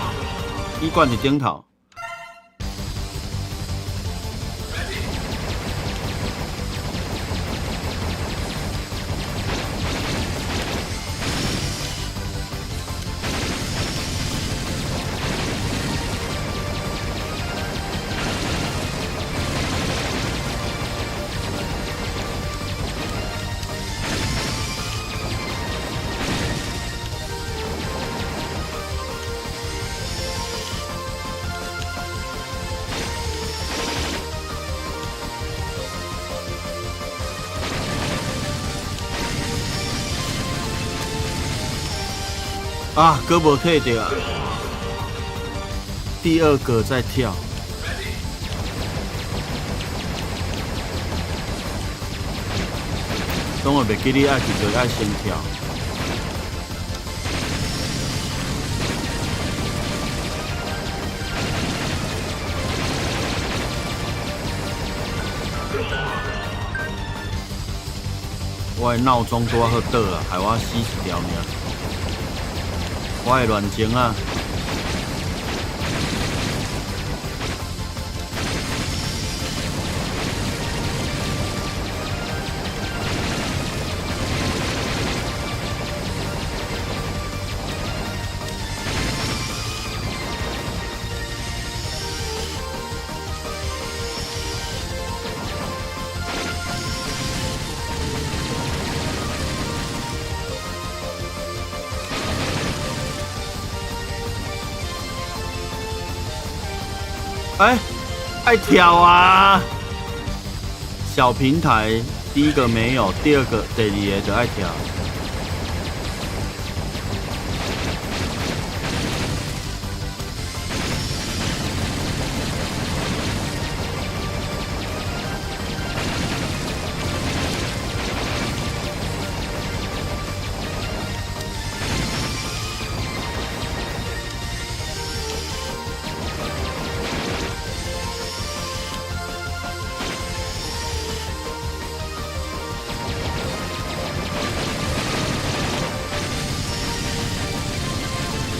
S1: 醫館佇頂頭。啊，閣無退著啊！第二個在跳，總會袂記你愛去就愛先跳。我的鬧鐘拄仔好倒啊，害我死一條命。我的亂情啊！哎，愛跳啊！小平台第一個沒有，第二個、第二個就愛跳。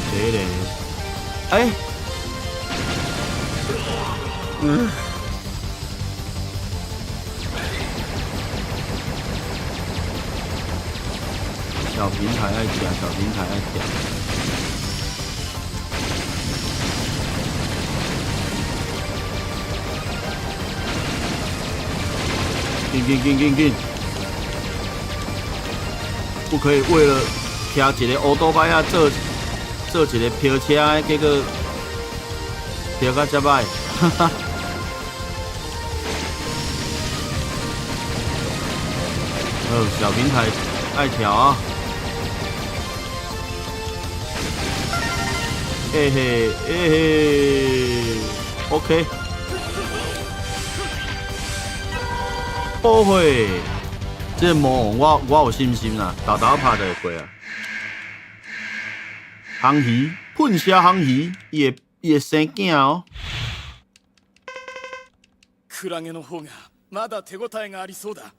S1: 第一個，哎，嗯，小平台愛食，小平台愛食。緊緊緊緊緊！不可以為了騎一個烏多擺仔做做一個飄車的，結果飄甲遮歹，哈哈。好，小平台愛跳啊！嘿嘿嘿嘿，OK。不會，這個魔王我有信心啦，沓沓拍就會過啊。紅魚噴射紅魚，伊會生囝哦。
S4: クラゲの方がまだ手応えがありそうだ。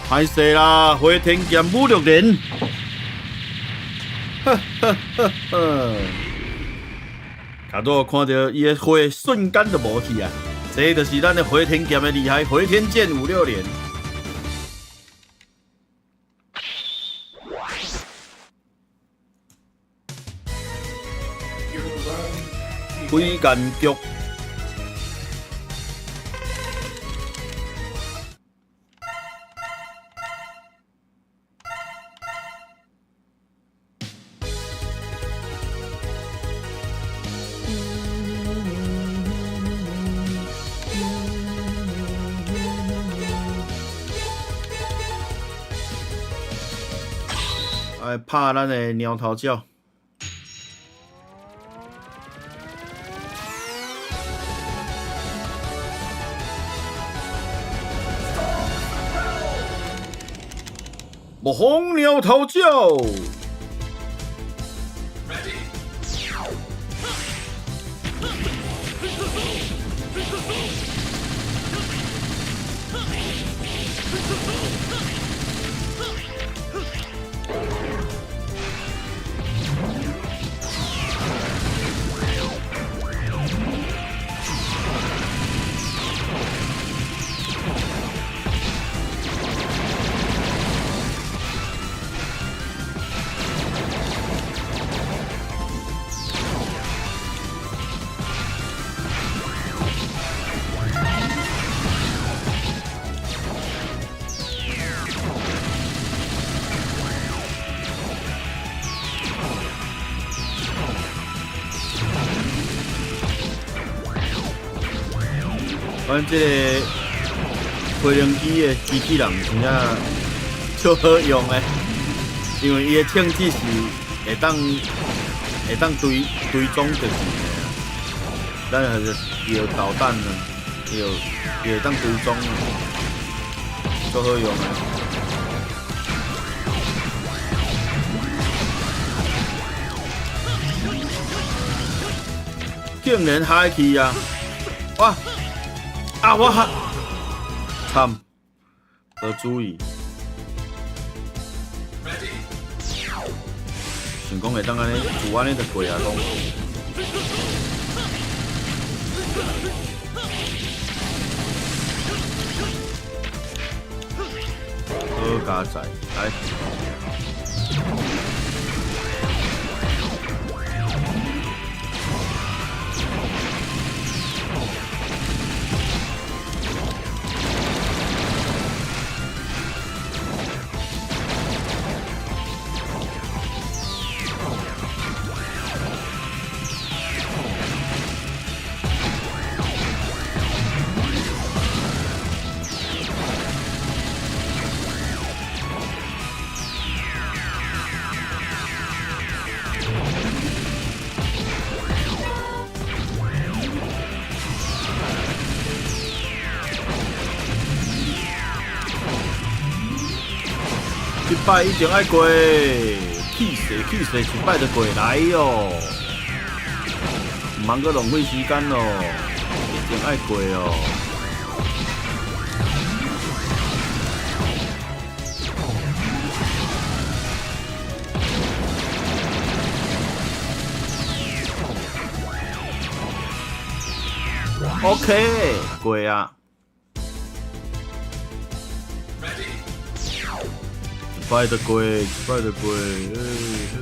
S1: 歹勢啦，回天劍560。呵呵呵呵，卡多看著伊的火瞬間就無去啊！這就是咱的回天劍的厲害，回天劍五六連。鬼間局。來拍咱的貓頭鳥。魔方貓頭鳥。阮這個飛行機的機器人真正足好用的，因為伊的性質是會當追蹤就是的，咱還是有導彈呢，有會當追蹤啊，足好用的。竟然害去啊！哇！啊！我哈慘，無注意，想講會當按呢，就按呢就過啊，講。好佳哉，來。擺一定愛過，氣勢氣勢，一擺就過來喲。毋通閣浪費時間咯，一定愛過哦。OK，過啊！一擺就過，一擺就過，嘿嘿。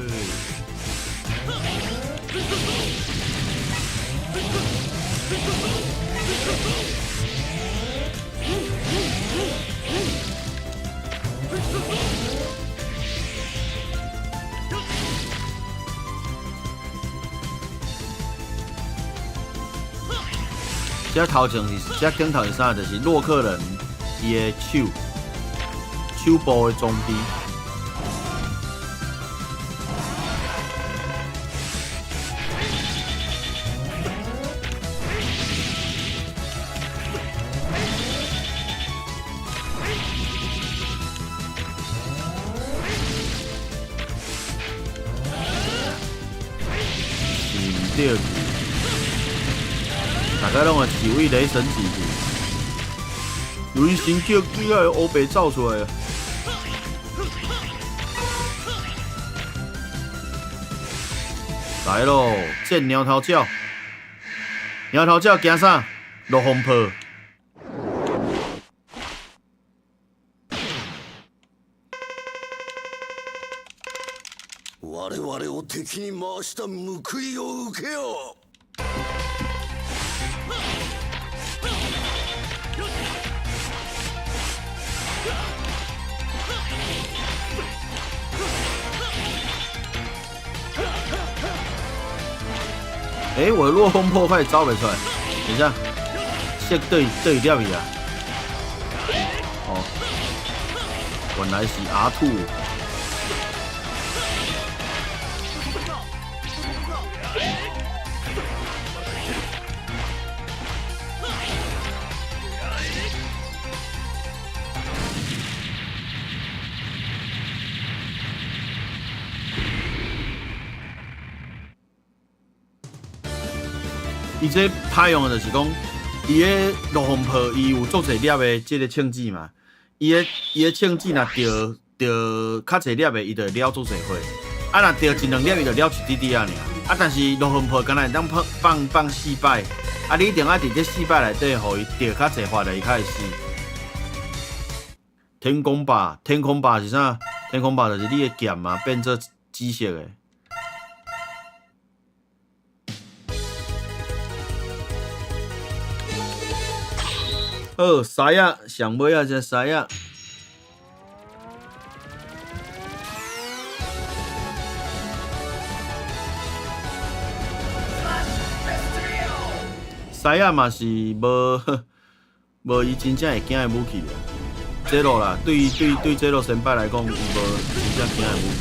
S1: 這頭前是，這頂頭是啥？就是洛克人伊的手，手部的裝備。是毋對。大家攏會飼位雷神級去，雷神叫機會烏白走出來啊！來咯，戰貓頭鳥，貓頭鳥驚啥？落風炮。
S6: 我々を敵に回した報いを受けよ。
S1: 欸，我的落風破快招袂出來，等一下，色對對掉去啊！哦，原來是 R2。伊這歹用的就是講，伊个落風炮，伊有足濟粒的這个槍子嘛。伊的槍子若著著較濟粒的，伊就會了足濟血。啊，若著一兩粒，伊就了一滴滴仔爾。啊，但是落風炮敢若會當放放放四擺，啊，你一定愛佇這四擺內底，予伊著較濟發的，伊較會死。天空霸，天空霸是啥？天空霸就是你的劍嘛，變做紫色的。好，獅仔，上尾仔隻獅仔。獅仔嘛是無無伊真正會驚的武器啊。這路啦，對對對，這路先輩來講，伊無真正驚的武器。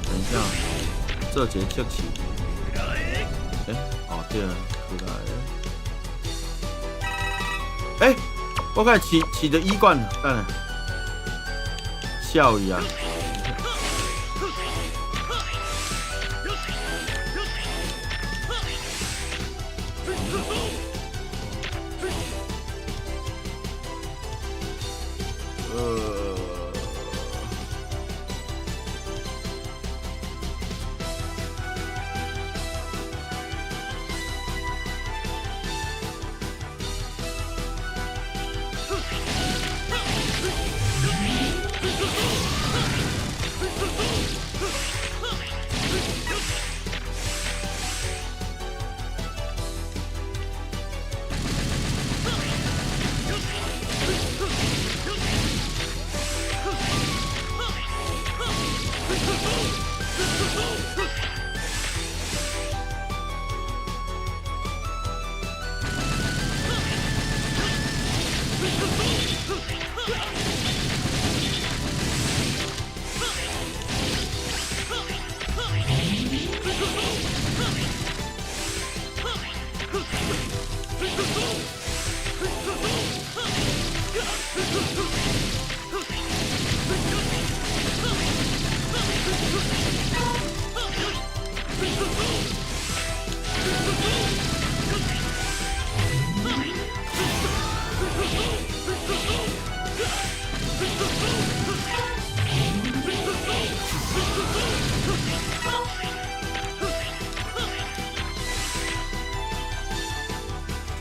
S1: 等一下，做一个測試。欸，哦對啊，出來了。欸，我開始飼飼著醫館，等下，笑伊啊！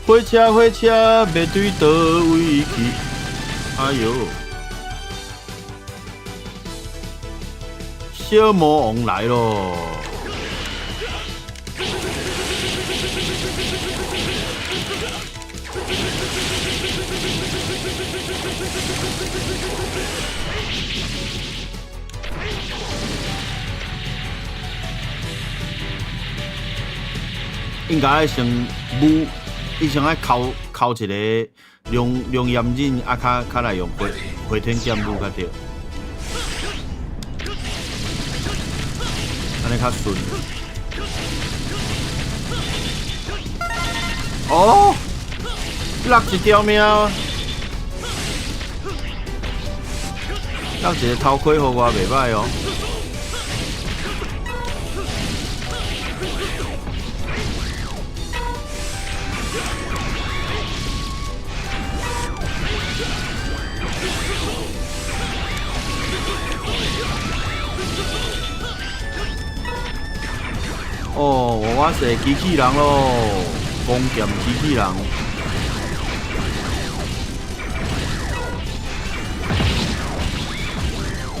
S1: 火車火車欲對佗位去？哎喲，小魔王來囉！應該愛先舞，伊先愛敲敲一個龍龍岩刃，啊，較較來用回回天劍舞較對，按呢較順。哦，落一條命，落一個頭盔予我袂䆀哦。哦，我是機器人囉，弓劍機器人。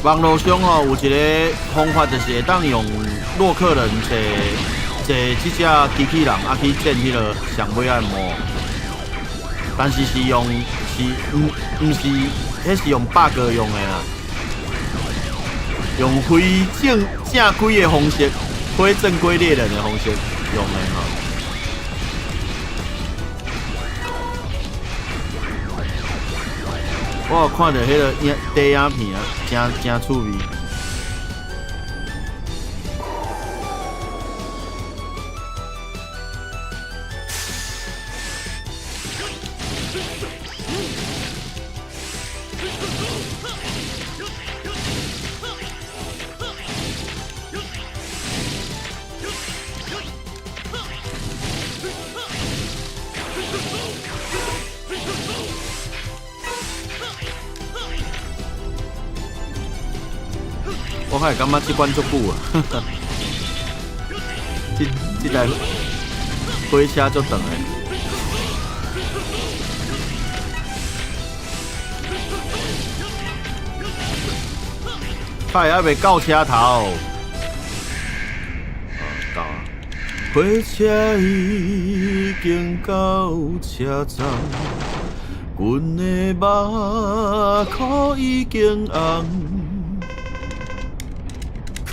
S1: 網路上哦有一个方法，就是會當用洛克人揣揣這隻機器人，啊去戰彼个上尾仔魔。但是是用是毋毋是，彼是用 bug 用的啦，用非正正規的方式，非正規獵人的方式用的吼。我有看著彼个影短影片啊，誠誠趣味。我較會感覺這關足久啊，這這台火車足長的。他還未到車頭，到啊！火車已經到車站，阮的目箍已經紅。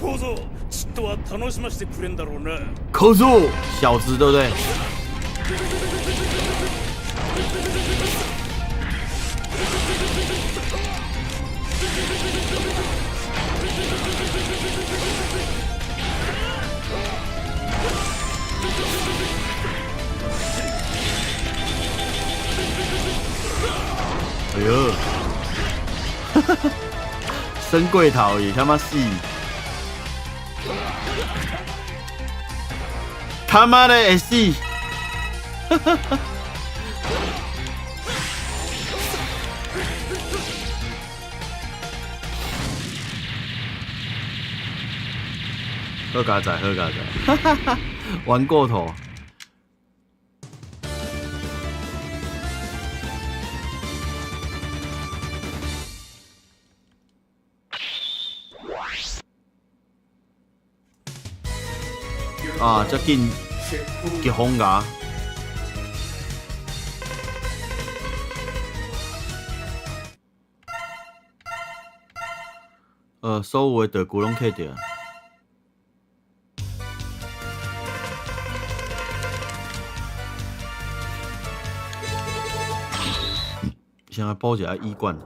S5: 小僧，ちっとは楽しませてくれんだろうな。
S1: 小僧，小子對不對？哎呦，升過頭去，他媽死！他媽的會死！好佳哉，好佳哉，玩過頭。啊！遮緊激風牙。所有的道具攏摕著。先來補一下醫館。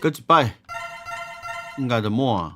S1: 閣一擺，應該就滿。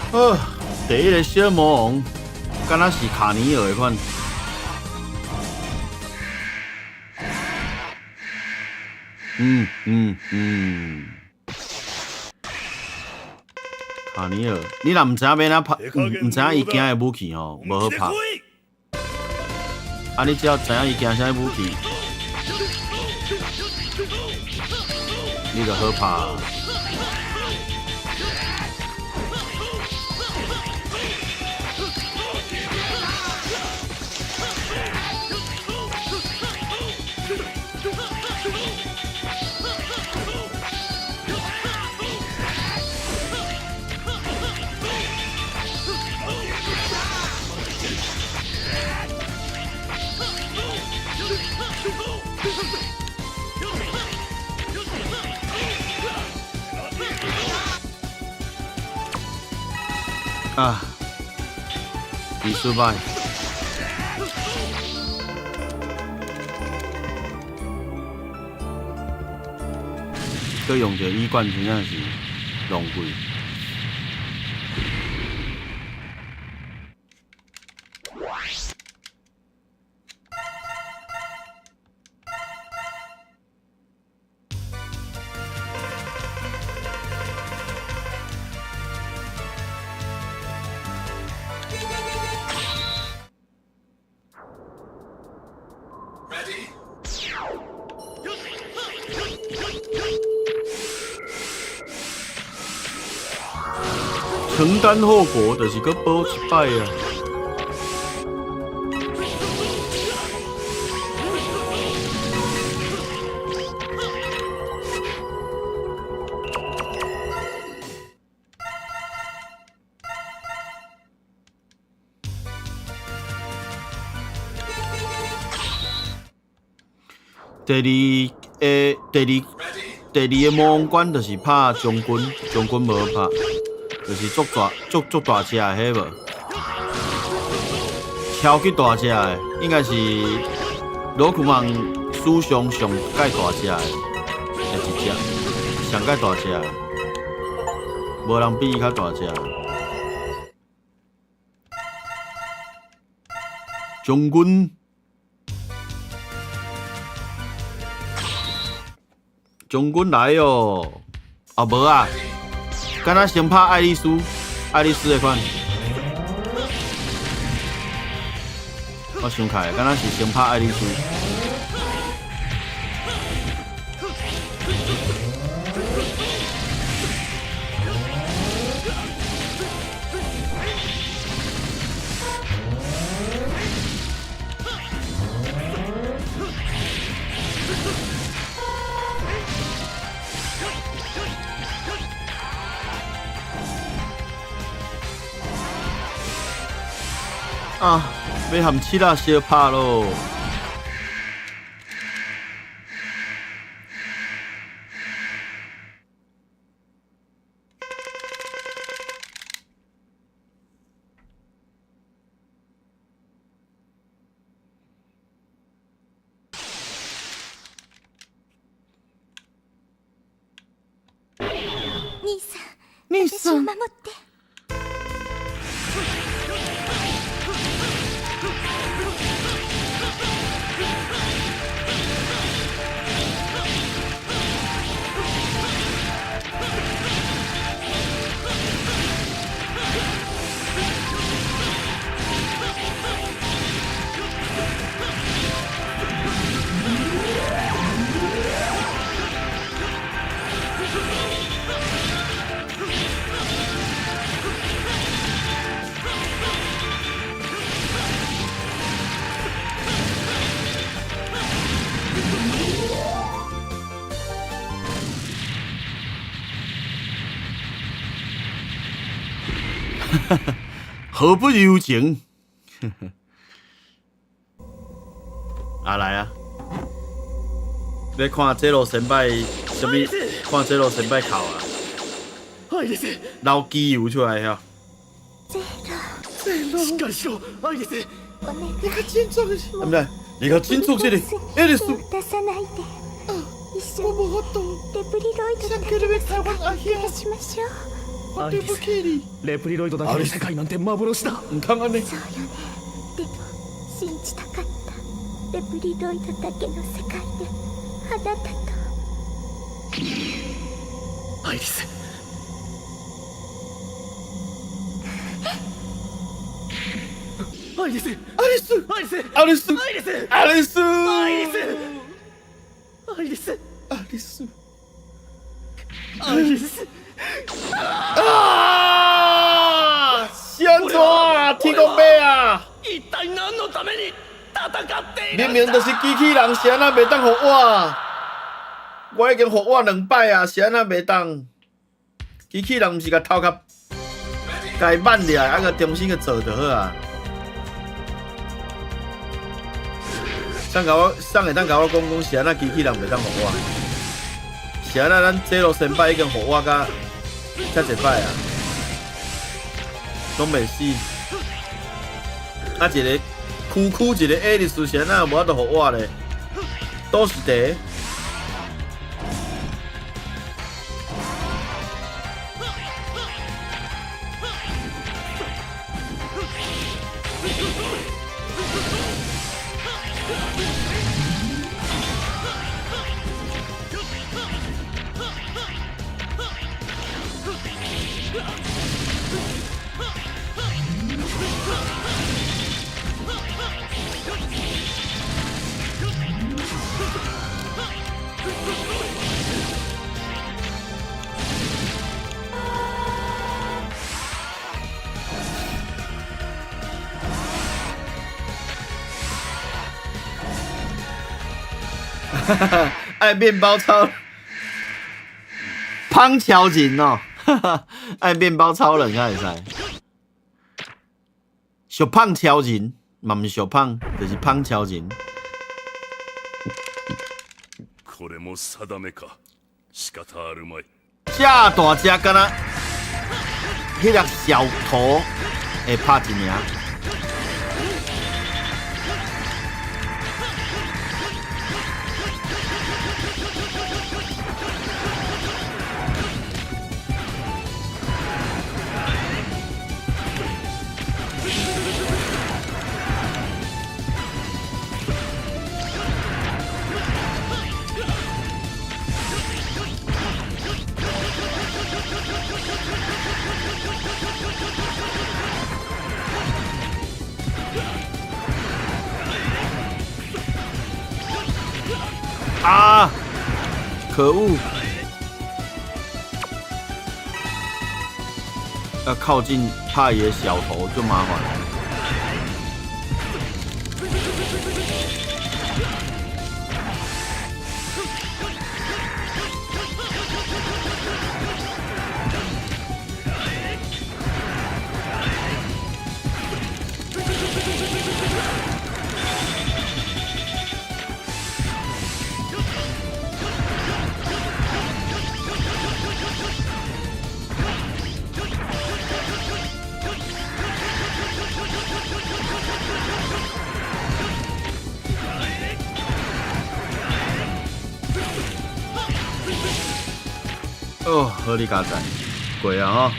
S1: 好，第一个小魔王，敢若是卡尼爾的款。卡尼爾，你若毋知影欲按怎拍，毋知影伊驚的武器吼，無好拍。啊，你只要知影伊驚啥武器，你就好拍。啊，技術歹。閣用著醫館真正是浪費。承擔後果就是閣補一擺啊！第二个，第二，第二個魔王關就是拍將軍，將軍無好拍，就是足大、足足大隻的彼無，超級大隻的，應該是羅庫曼史上上蓋大隻的，一隻，上蓋大隻的，無人比伊較大隻。將軍。將軍來哦！啊無啊，敢若先拍愛麗絲，愛麗絲的款。我想起來，敢若是先拍愛麗絲。啊，欲和七仔相拍囉。
S7: 兄さん。
S1: 兄
S7: 私を守って。
S1: 毫不留情。啊來啊！欲看這路先輩啥物？看這路先輩哭啊！流機油出來遐。
S4: しっかりしろアイリス。
S7: お願い。
S1: 你較振作，毋是？你較振作這個，愛麗絲。
S7: 出さないで。一緒にレプリロイドだけの世界を暮らしましょう。
S4: アイリス、レプリロイドだけの世界なんて幻だ。
S1: 毋通按呢。
S7: そうよね。でも信じたかった。レプリロイドだけの世界であなたと。
S4: アイリス。アイリス。
S1: アリス。
S4: アイリス。
S1: アリス。
S4: アイリス。
S1: アリス。
S4: アイリス。アイリス。
S1: アリス。
S4: アイリス。
S1: 啊！是按怎啊？天公伯啊！
S4: 一体何のために戦っている
S1: 明明就是機器人，是按怎袂當復活？我已經復活兩擺啊，是按怎袂當？機器人毋是共頭殼共伊挽掠，啊閣重新閣做就好啊。啥共我，啥會當共我講講是按怎機器人袂當復活？是按怎咱這路先輩已經復活甲遮濟擺啊，攏袂死。啊一个區區一個愛麗絲是按怎無法度復活咧？倒是佇？愛麵包超胖超人哦，愛麵包超人敢會使？小胖超人嘛毋是小胖，就是胖超人。
S5: これも定めか。仕方あるまい。
S1: 遮大隻，敢若彼粒小頭會拍一名。啊！可惡！要靠近帕爺小頭就麻煩了。哦，好你佳哉，過啊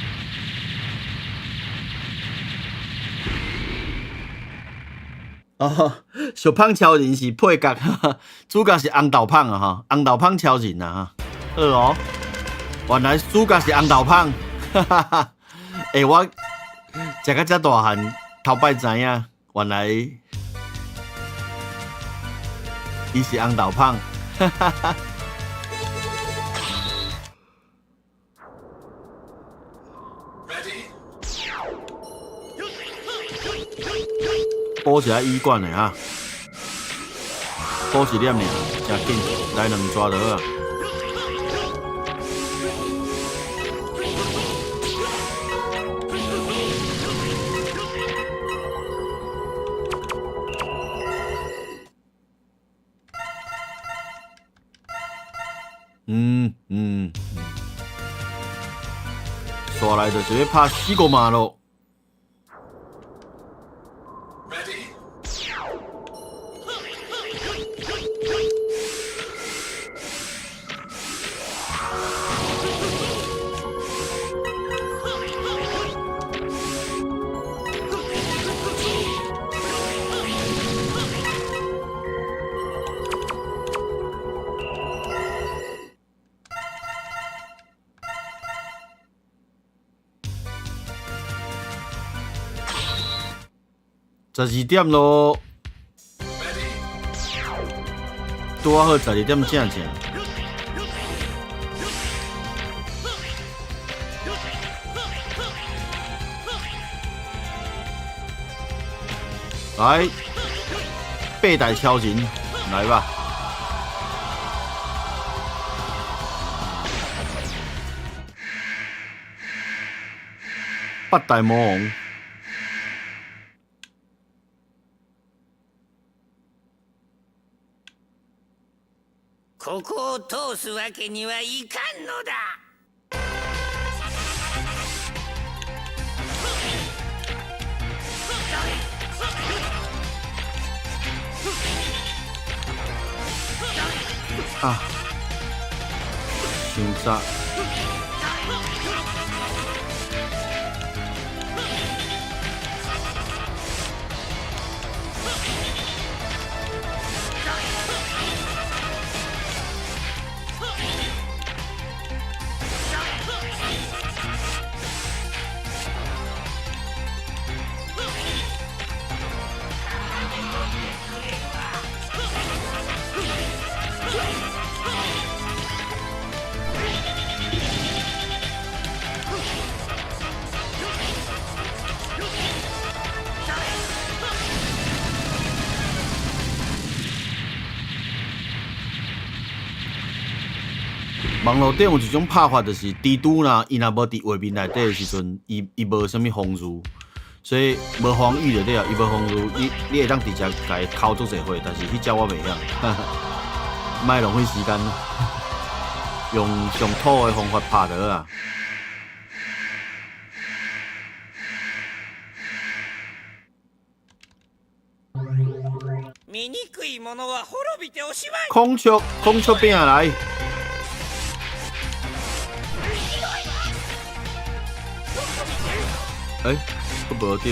S1: 吼！哦，小胖超人是配角，主角是紅豆胖啊吼，紅豆胖超人啊哈。好哦，原來主角是紅豆胖，哈哈哈。欸，我食甲遮大漢，頭擺知影，原來伊是紅豆胖，哈哈哈。補一下醫館的哈，補一粒爾，誠緊，來兩抓就好啊。煞來就是欲拍四個馬咯。12點咯，拄仔好12點正正。來，八大超人，來吧！八大魔王。
S6: ここを通すわけにはいかんのだ。
S1: 啊，傷早。網路頂有一種拍法，就是蜘蛛啦，伊若無佇畫面內底的時陣，伊無啥物防禦，所以無防禦就對了，伊無防禦，你會當直接共伊扣足濟血，但是彼隻我袂曉，莫浪費時間，用上土的方法拍就好啊。孔雀，孔雀餅來。欸，閣無著。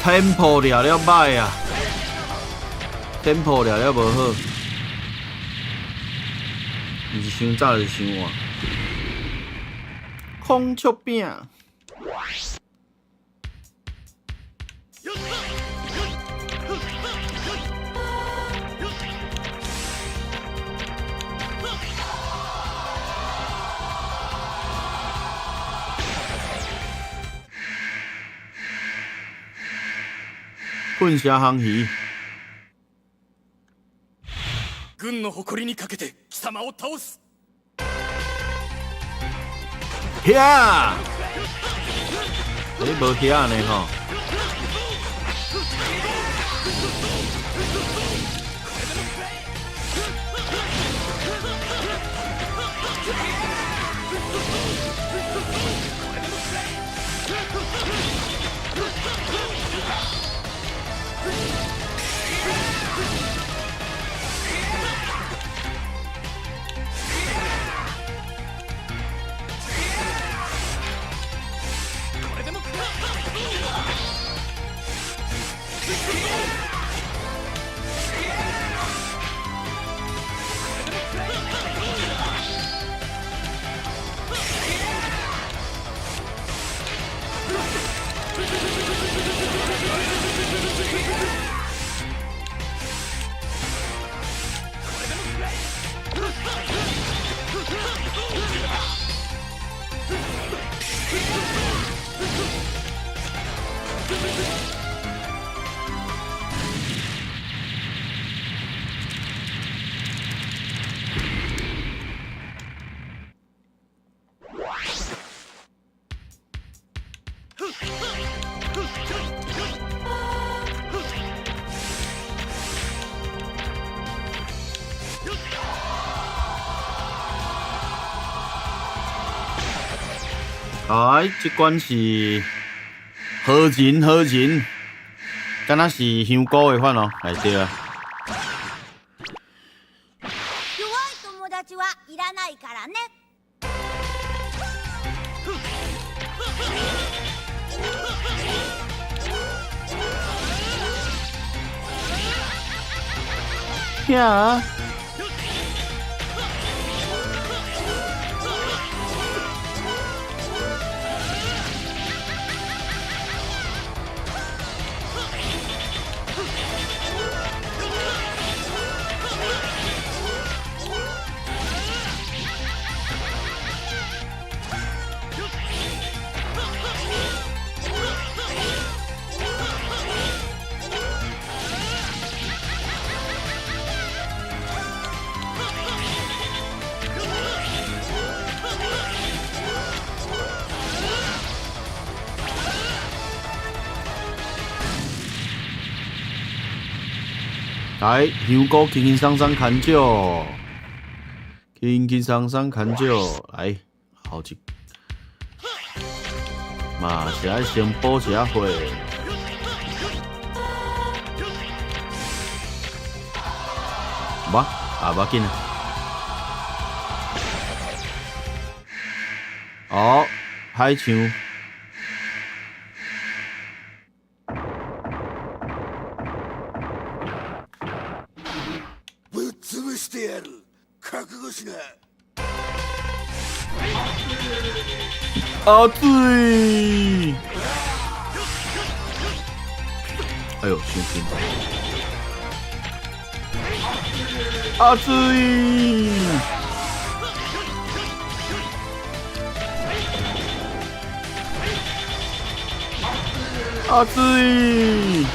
S1: Tempo 掠了歹啊，Tempo 掠了無好，毋是傷早就是傷晚。孔雀餅。噴射紅魚。
S4: 軍の誇りにかけて貴様を倒す。
S1: 遐，欸，無遐呢吼。來，這關是好人好人，敢若是香菇的款哦，來對啊。
S7: 弱い友達はいらないからね。
S1: 遐。來，香菇輕輕鬆鬆牽少，輕輕鬆鬆牽少，來，後一，嘛是愛先補一下血。無，啊，無要緊啊。哦，海象。
S6: ぶっ潰してやる。覚悟しな。
S1: 熱い。哎呦，傷緊！熱い。熱い。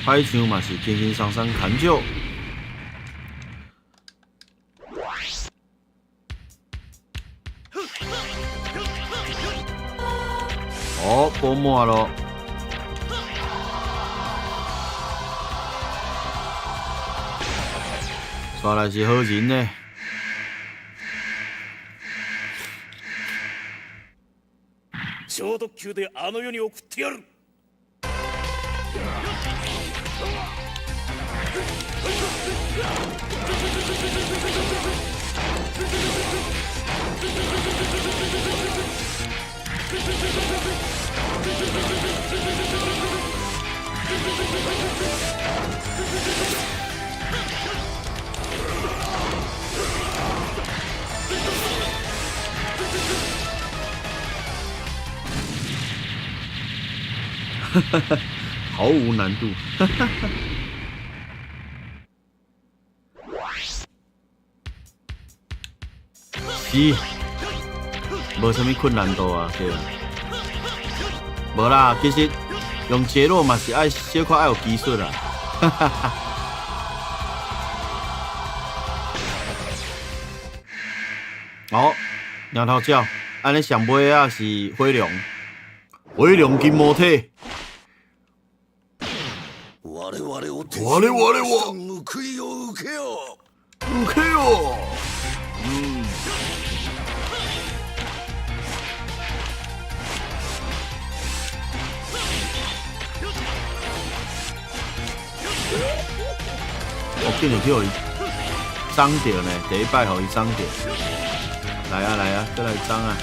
S1: 海象嘛是輕輕鬆鬆牽少。哦，補滿咯。煞來是好人呢。
S6: 超特急であの世に送ってやる。
S1: 毫無難度。是，無啥物困難度啊，對啊。無啦，其實用傑洛嘛是愛小可愛有技術啦。哈哈哈。好，兩頭鳥，按呢上尾仔是火龍，火龍金毛體。
S6: 我々を
S1: 我々は
S6: 報いを受けよ。
S1: 受けよ。嗯。我竟然去予伊涨著呢，第一摆予伊涨著。來啊來啊，閣來漲啊！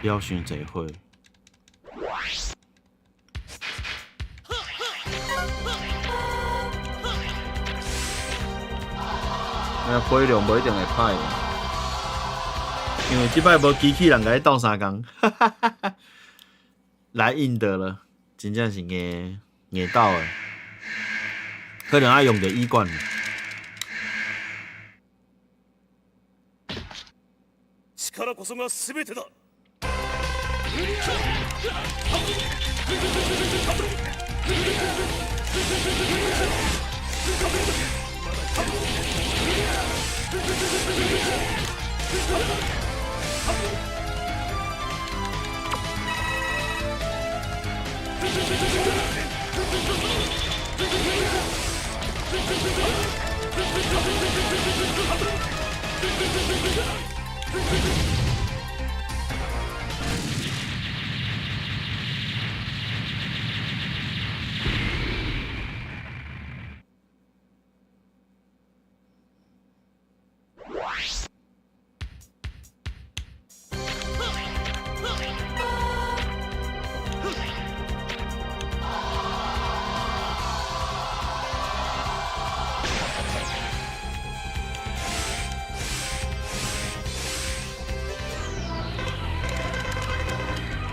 S1: 了傷濟火。那火龍無一定會歹，因為這擺無機器人共伊鬥相共，來硬的了，真正是硬硬鬥的，可能愛用著醫館。
S5: 力こそが全てだ。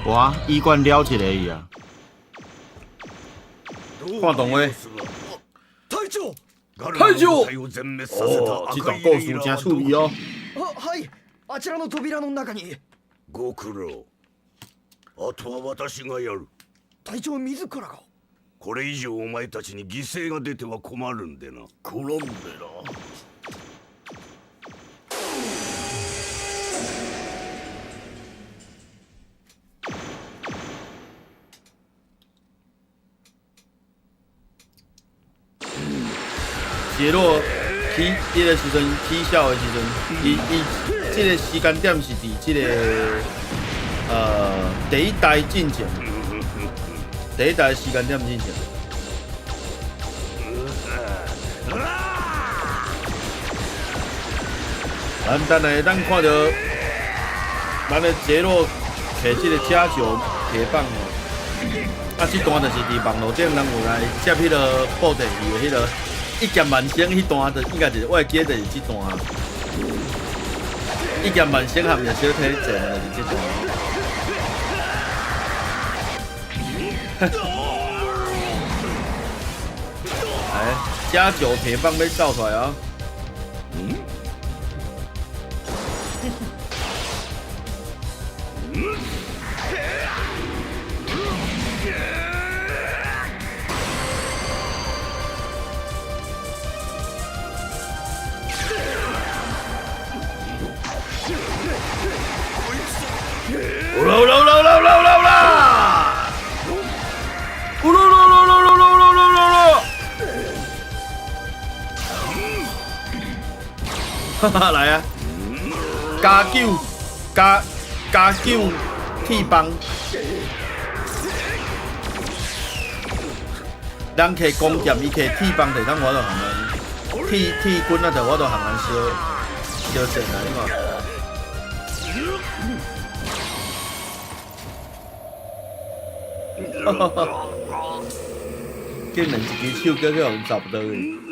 S1: 哇！醫館了一個伊啊！看動畫。
S3: 隊長。
S1: 隊長。哦，這段故事真趣味哦。
S3: あ、はい。あちらの扉の中に。
S6: ご苦労。あとは私がやる。
S3: 隊長自らが。
S6: これ以上お前たちに犠牲が出ては困るんでな。転んでな。
S1: 傑洛起彼個時陣起痟的時陣，伊伊這個時間點是佇這個第一代進前，第一代時間點進前。咱等下咱看著咱的傑洛提這個加九鐵棒哦，啊，這段就是佇網路頂人有來接彼個布袋戲的彼個。一劍萬生彼段就應該就是我會記得就是這段，一劍萬生含葉小體戰就是這段。來，加九鐵棒欲走出來啊！有啦有啦有啦有啦有啦有啦！有啦啦啦啦啦啦啦啦啦！哈哈，來啊！加九加加九鐵棒，人摕弓劍，伊摕鐵棒，就當我就行啊。鐵鐵棍啊，就我就行啊，燒燒戰啊，你看。竟然一支手叫去予𪜶插落去。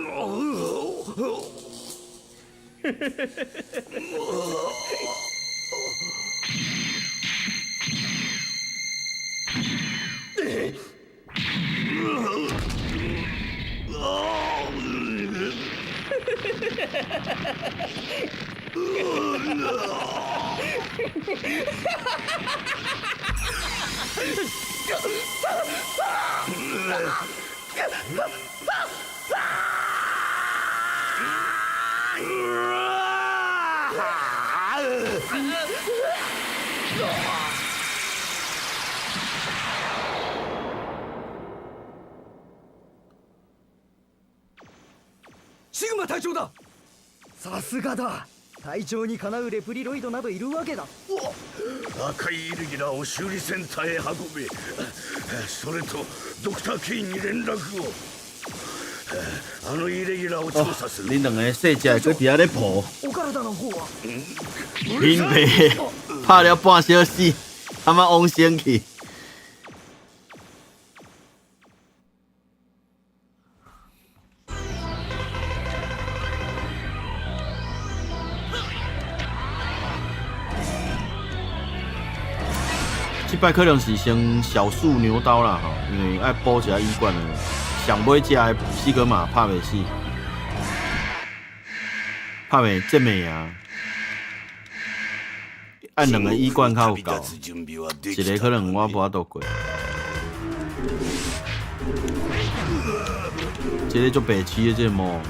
S3: シグマ隊長だ。
S8: さすがだ。隊長にかなうレプリロイドなどいるわけが。
S6: 赤いイレギュラーを修理センターへ運べ。それとドクター・ケインに連絡を。あのイレギュラーを調査する。
S1: 恁兩个細隻的，閣佇遐咧抱。
S8: お體の方は？
S1: 恁爸拍了半小時，他媽往生去。這擺可能是先小試牛刀啦吼，因為愛補一下醫館的，上尾隻的西格瑪拍袂死，拍袂這袂啊。按兩個醫館較有夠，一個可能我無法度過。這個足白痴的這個魔。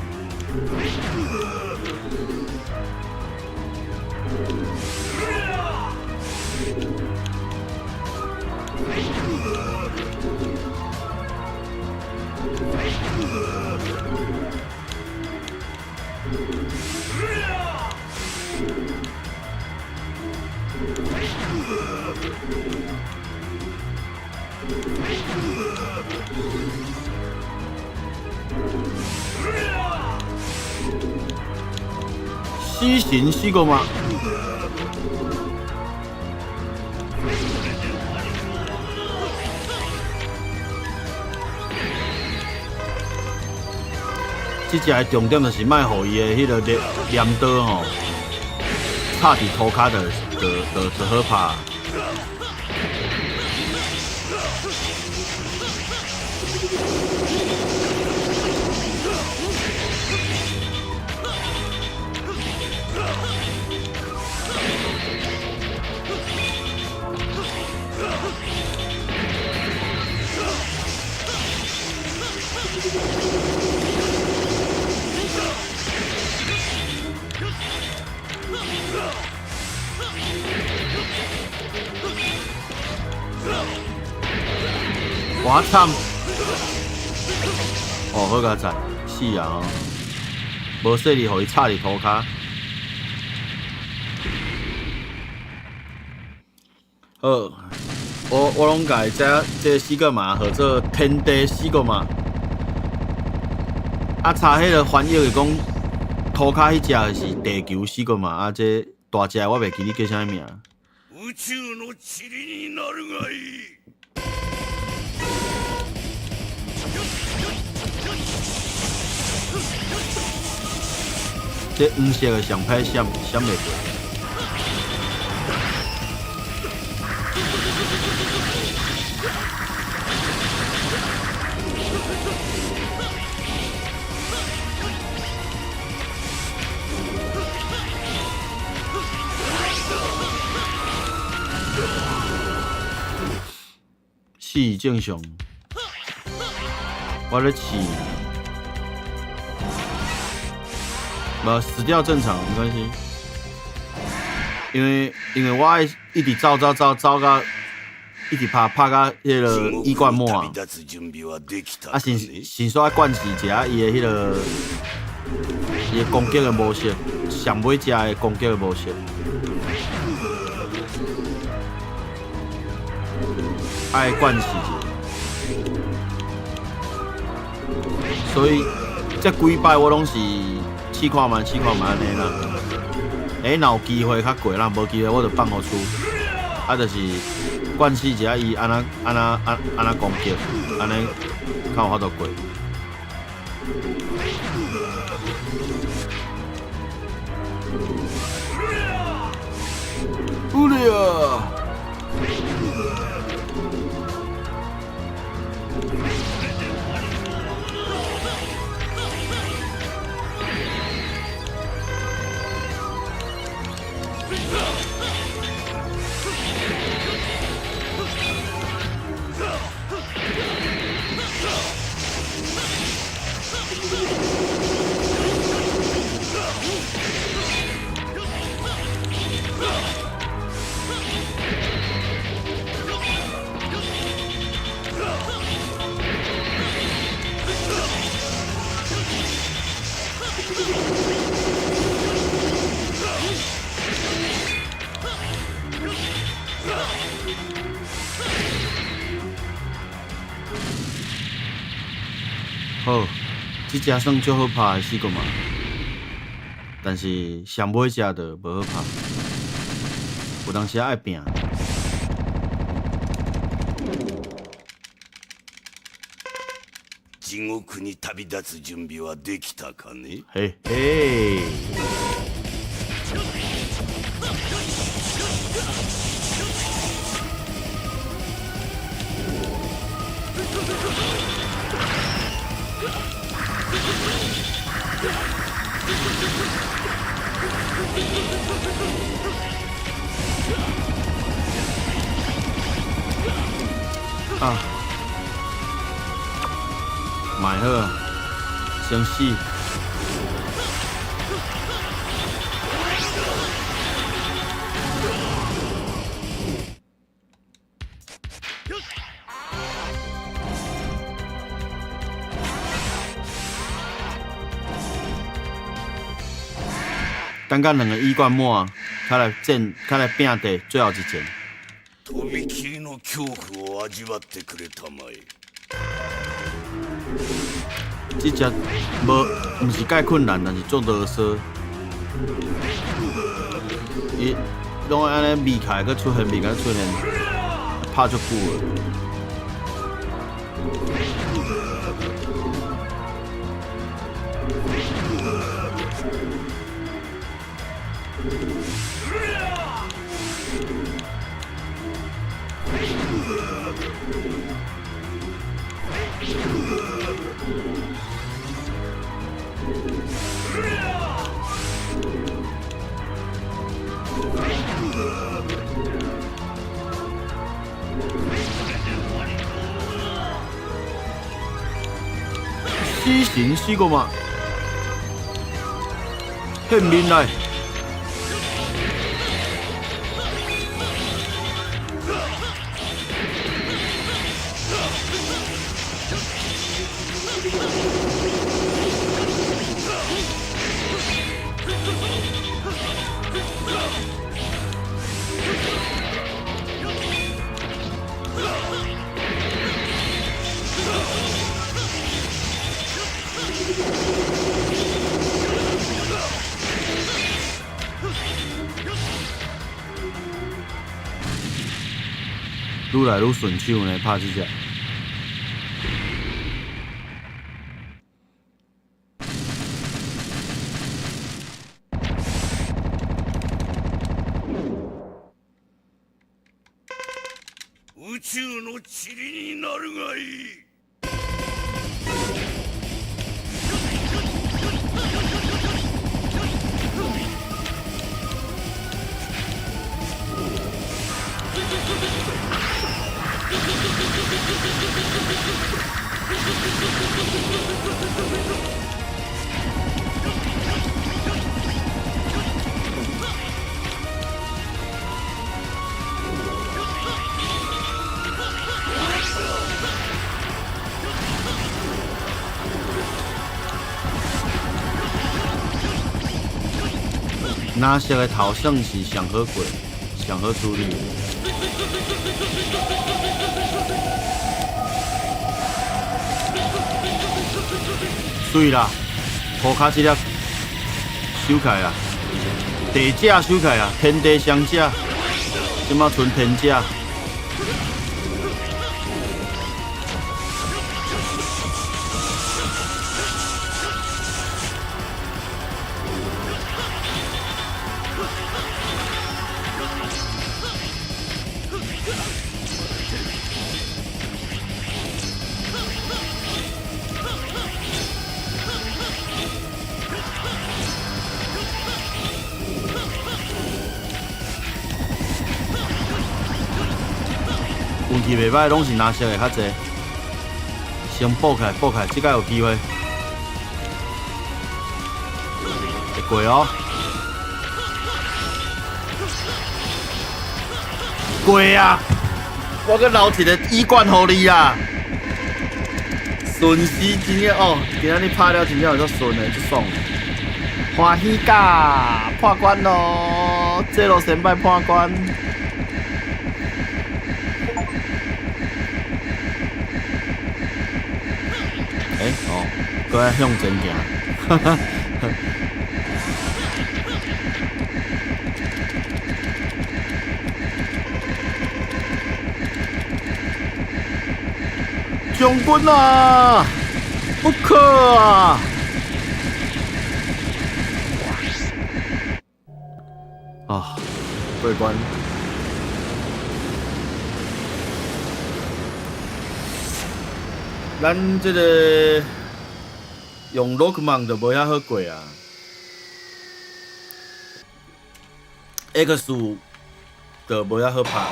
S1: 死神死過嗎？這隻的重點就是莫予伊的彼個鐮刀吼，插佇塗跤就好拍。我慘！哦，好佳哉，死啊！無細膩，予伊插佇塗跤。好，我攏共這西格瑪號做天地西格瑪。啊，查彼個翻譯是講，塗跤彼隻是地球西格瑪，啊，這大隻我袂記得叫啥名。
S6: 宇宙の塵になるがいい。
S1: 這黃色的上歹閃，閃袂過。死正常，我咧試。無死掉正常，沒關係。因為我愛一直走走走走到，一直拍拍到彼個醫館末啊。啊，先先煞灌死一下伊的彼個，伊的攻擊的模式，上尾隻的攻擊的模式。愛灌死一下，所以這幾擺我攏是。試看覓，試看覓按呢啦。欸，若有機會較過啦，無機會我就放予出。啊，就是慣死一下伊按怎按怎按按怎攻擊，按呢較有法度過。有咧！好，這隻算足好拍的四個嘛，但是上尾隻就無好拍，有當時愛拼。
S6: 地獄に旅立つ準備はできたかね？
S1: 嘿嘿。啊，買好啊，先死。等甲兩个医館滿，較來戰，較來拼地最後一戰。
S6: とびきりの恐怖を味わってくれたまえ。
S1: 這隻無，毋是介困難，但是足囉嗦。伊攏愛按呢避開，閣出現，避開出現，拍足久的。死神死過嘛？現面來！愈來愈順手呢，拍這隻。
S6: 宇宙の塵になるがいい。
S1: 藍色的頭算是上好過，上好處理。媠啦，塗跤這粒收起來啦。地者收起來啊，天地雙者，這馬賰天者。運氣袂歹，攏是藍色的較濟。先補起來，補起來，這擺有機會。會過哦。過啊！我閣留一個醫館予你啊！順時真正哦，今仔日拍了真正有足順的，足爽。歡喜甲破關咯！這路先擺破關。欸哦，閣愛向前行，哈哈。將軍啊，不可啊！啊，過關。咱這個用 Rockman 就無遐好過啊。X 就無遐好拍。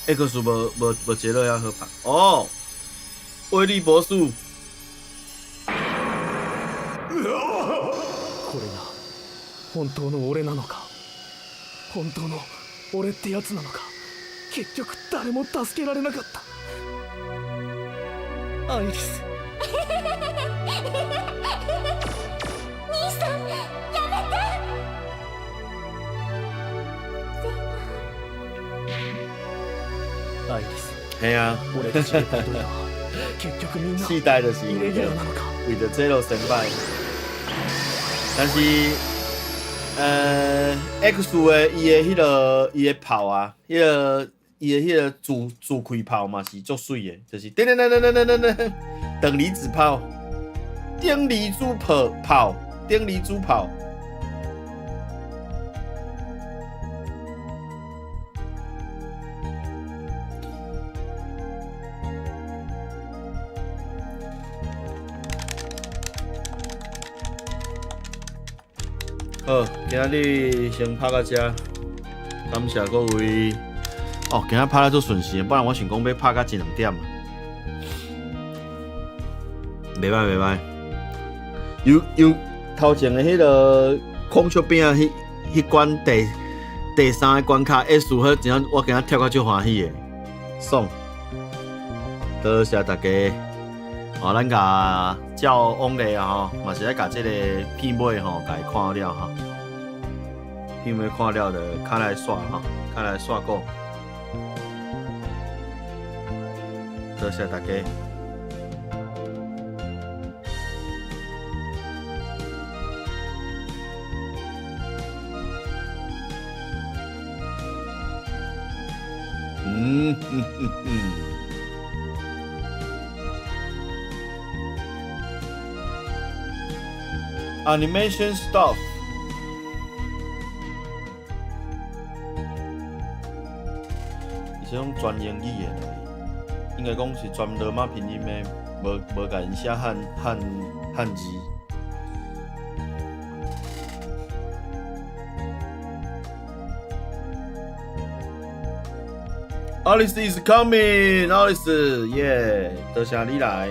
S1: X 無傑洛遐好拍。哦，威力博士。
S4: これが本当の俺なのか、本当の俺ってやつなのか、結局誰も助けられなかった。アイリス。
S7: 兄さん、やめて。
S4: アイリス。
S1: 嘿啊。
S4: 俺たちレプリロイドは結局みんな
S1: 四代就是
S4: イレギュラーなのか。
S1: 為著這路先輩。但是，X 的伊的彼个伊的炮啊，彼个伊的彼个自開炮嘛是足媠的，就是噔噔噔噔噔噔噔，等離子炮，等離子炮，等離子炮。好，今仔日先拍到這，感謝各位。哦，今仔拍得足順時，本來我想講欲拍到一兩點。袂歹袂歹。有頭前的彼个孔雀餅仔，彼關第三个關卡 S 好，真正我今仔跳甲足歡喜的，爽。多謝大家。哦，咱共照往例啊吼，嘛是愛共這个片尾吼，共伊看了吼。片尾看了就較來煞吼，較來煞講。多謝大家。嗯嗯嗯嗯。Animation stop。伊是用全英語的，應該講是全羅馬拼音的，無共𪜶寫漢字。Alice is coming, Alice，耶，多謝你來。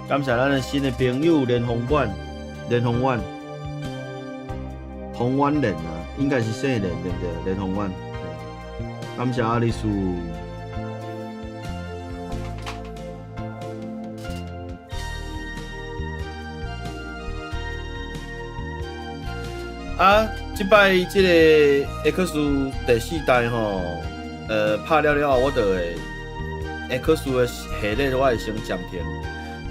S1: 感謝咱的新的朋友連宏遠，連宏遠，宏遠連啊，應該是姓連對毋對？連宏遠。感謝阿麗蘇。啊，這擺這個 X 第四代吼，拍了了後，我就會 X 的系列我會先暫停。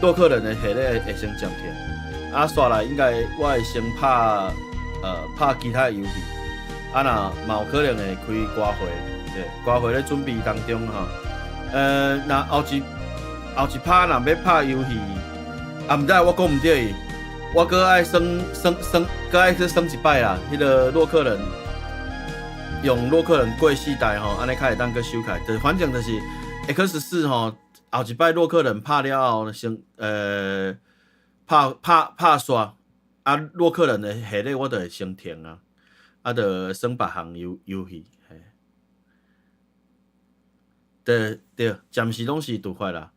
S1: 洛克人的系列會先暫停，啊，煞來應該我會先拍拍其他遊戲，啊若嘛有可能會開歌會，對，歌會咧準備當中吼。若後一拍若欲拍遊戲，啊，毋知我講毋對伊，我閣愛耍耍耍，閣愛去耍一擺啦。彼个洛克人用洛克人過四代吼，按呢較會當閣收起來。就反正就是 X4吼，後一擺洛克人拍了後，先拍拍拍煞，啊，洛克人的系列我就會先停啊，啊，就耍別項遊戲。嘿，對對，暫時攏是突發啦。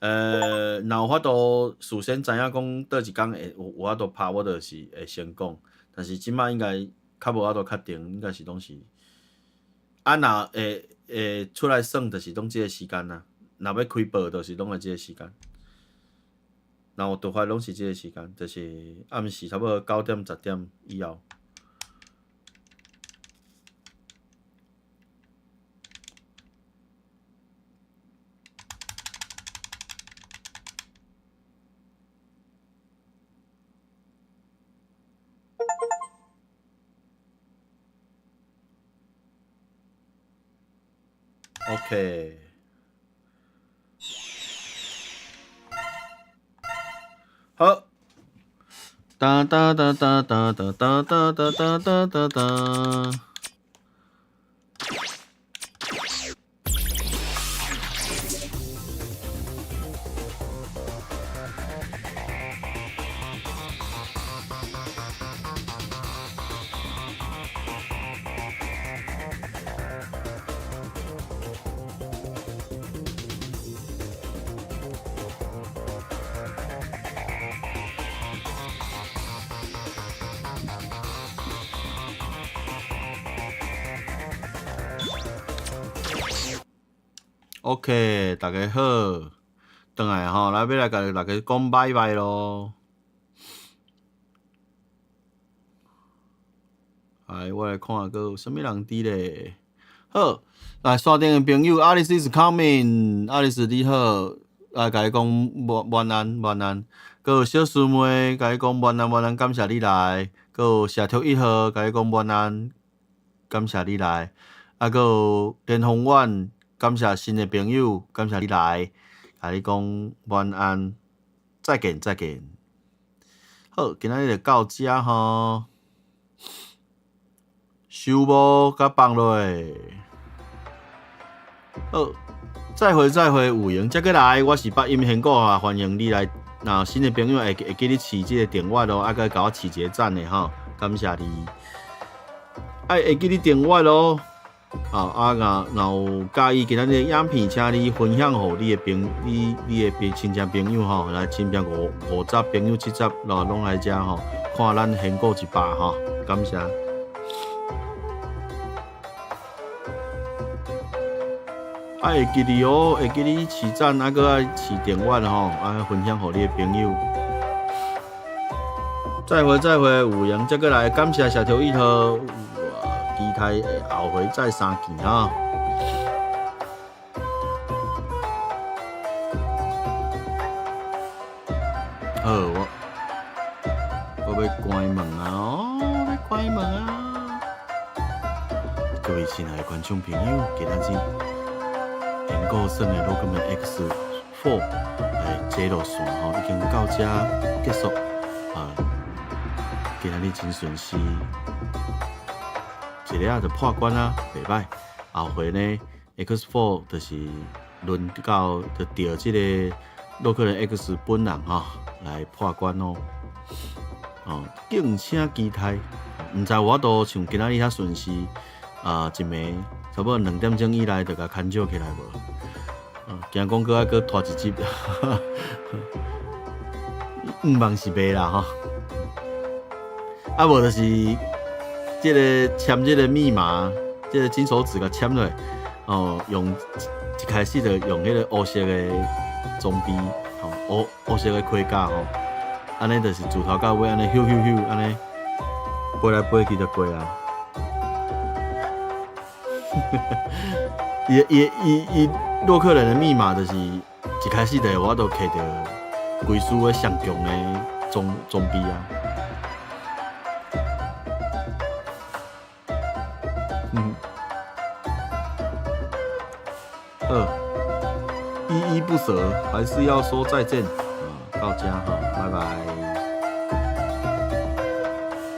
S1: 若有法度事先知影講佗一工會有法度拍，我就是會先講。但是這擺應該較無法度確定，應該是攏是。啊，若會出來耍，就是攏這个時間啦。若欲開播，就是攏會這个時間。若有突發，攏是這个時間，就是暗時差不多9點10點以後。OK，好。噠噠噠噠噠噠噠噠噠噠噠噠。OK，大家好，轉來吼，來欲來共大家講拜拜囉。來，我來看閣有啥物人佇咧。好，來山頂的朋友，Alice is coming，Alice 你好，來共伊講晚晚安晚安。閣有小師妹，共伊講晚安晚安，感謝你來。閣有社畜一號，共伊講晚安，感謝你來。啊，閣有連宏遠。感謝新的朋友，感謝你來，共你講晚安，再見再見。好，今仔日就到這吼，收無佮放落。好，再會再會，有閒才閣來。我是八音弦鼓啊，歡迎你來。若新的朋友會記得飼這个訂閱哦，啊，閣共我飼一个讚的吼，感謝你。愛會記得訂閱哦。啊，若有佮意今仔日的影片，請你分享予你的朋，你你的朋親戚朋友吼，來親朋五十朋友70，攏來遮吼，看咱弦鼓一百吼，感謝。啊，會記得哦，會記得飼讚，啊，閣愛飼訂閱吼，啊，分享予你的朋友。再會再會，有閒才閣來，感謝社長一號。期待後回再相見哈。好，我欲關門啊！哦，欲關門啊！各位親愛的觀眾朋友，今仔日蘋果耍的洛克曼 X4 的這路線吼，已經到這結束啊！今仔日真順時。一下就破關啊，袂歹。後回呢，X4 就是輪到就著這个洛克人 X 本人吼來破關哦。哦，敬請期待。毋知有法度像今仔日遐順時啊，一暝差不多2點鐘以內就共牽招起來無？啊，驚講閣愛閣拖一集，毋望是袂啦吼。啊，無就是。這个簽這个密碼，這个金手指共簽落，哦，用一開始就用彼个烏色的裝備，吼，烏色的盔甲吼，按呢就是自頭到尾按呢咻咻咻按呢飛來飛去就過啊。伊伊伊伊洛克人的密碼就是一開始就有法度摕著歸屬的上強的裝備啊。好，依依不捨，還是要說再見啊！到遮哈，拜拜。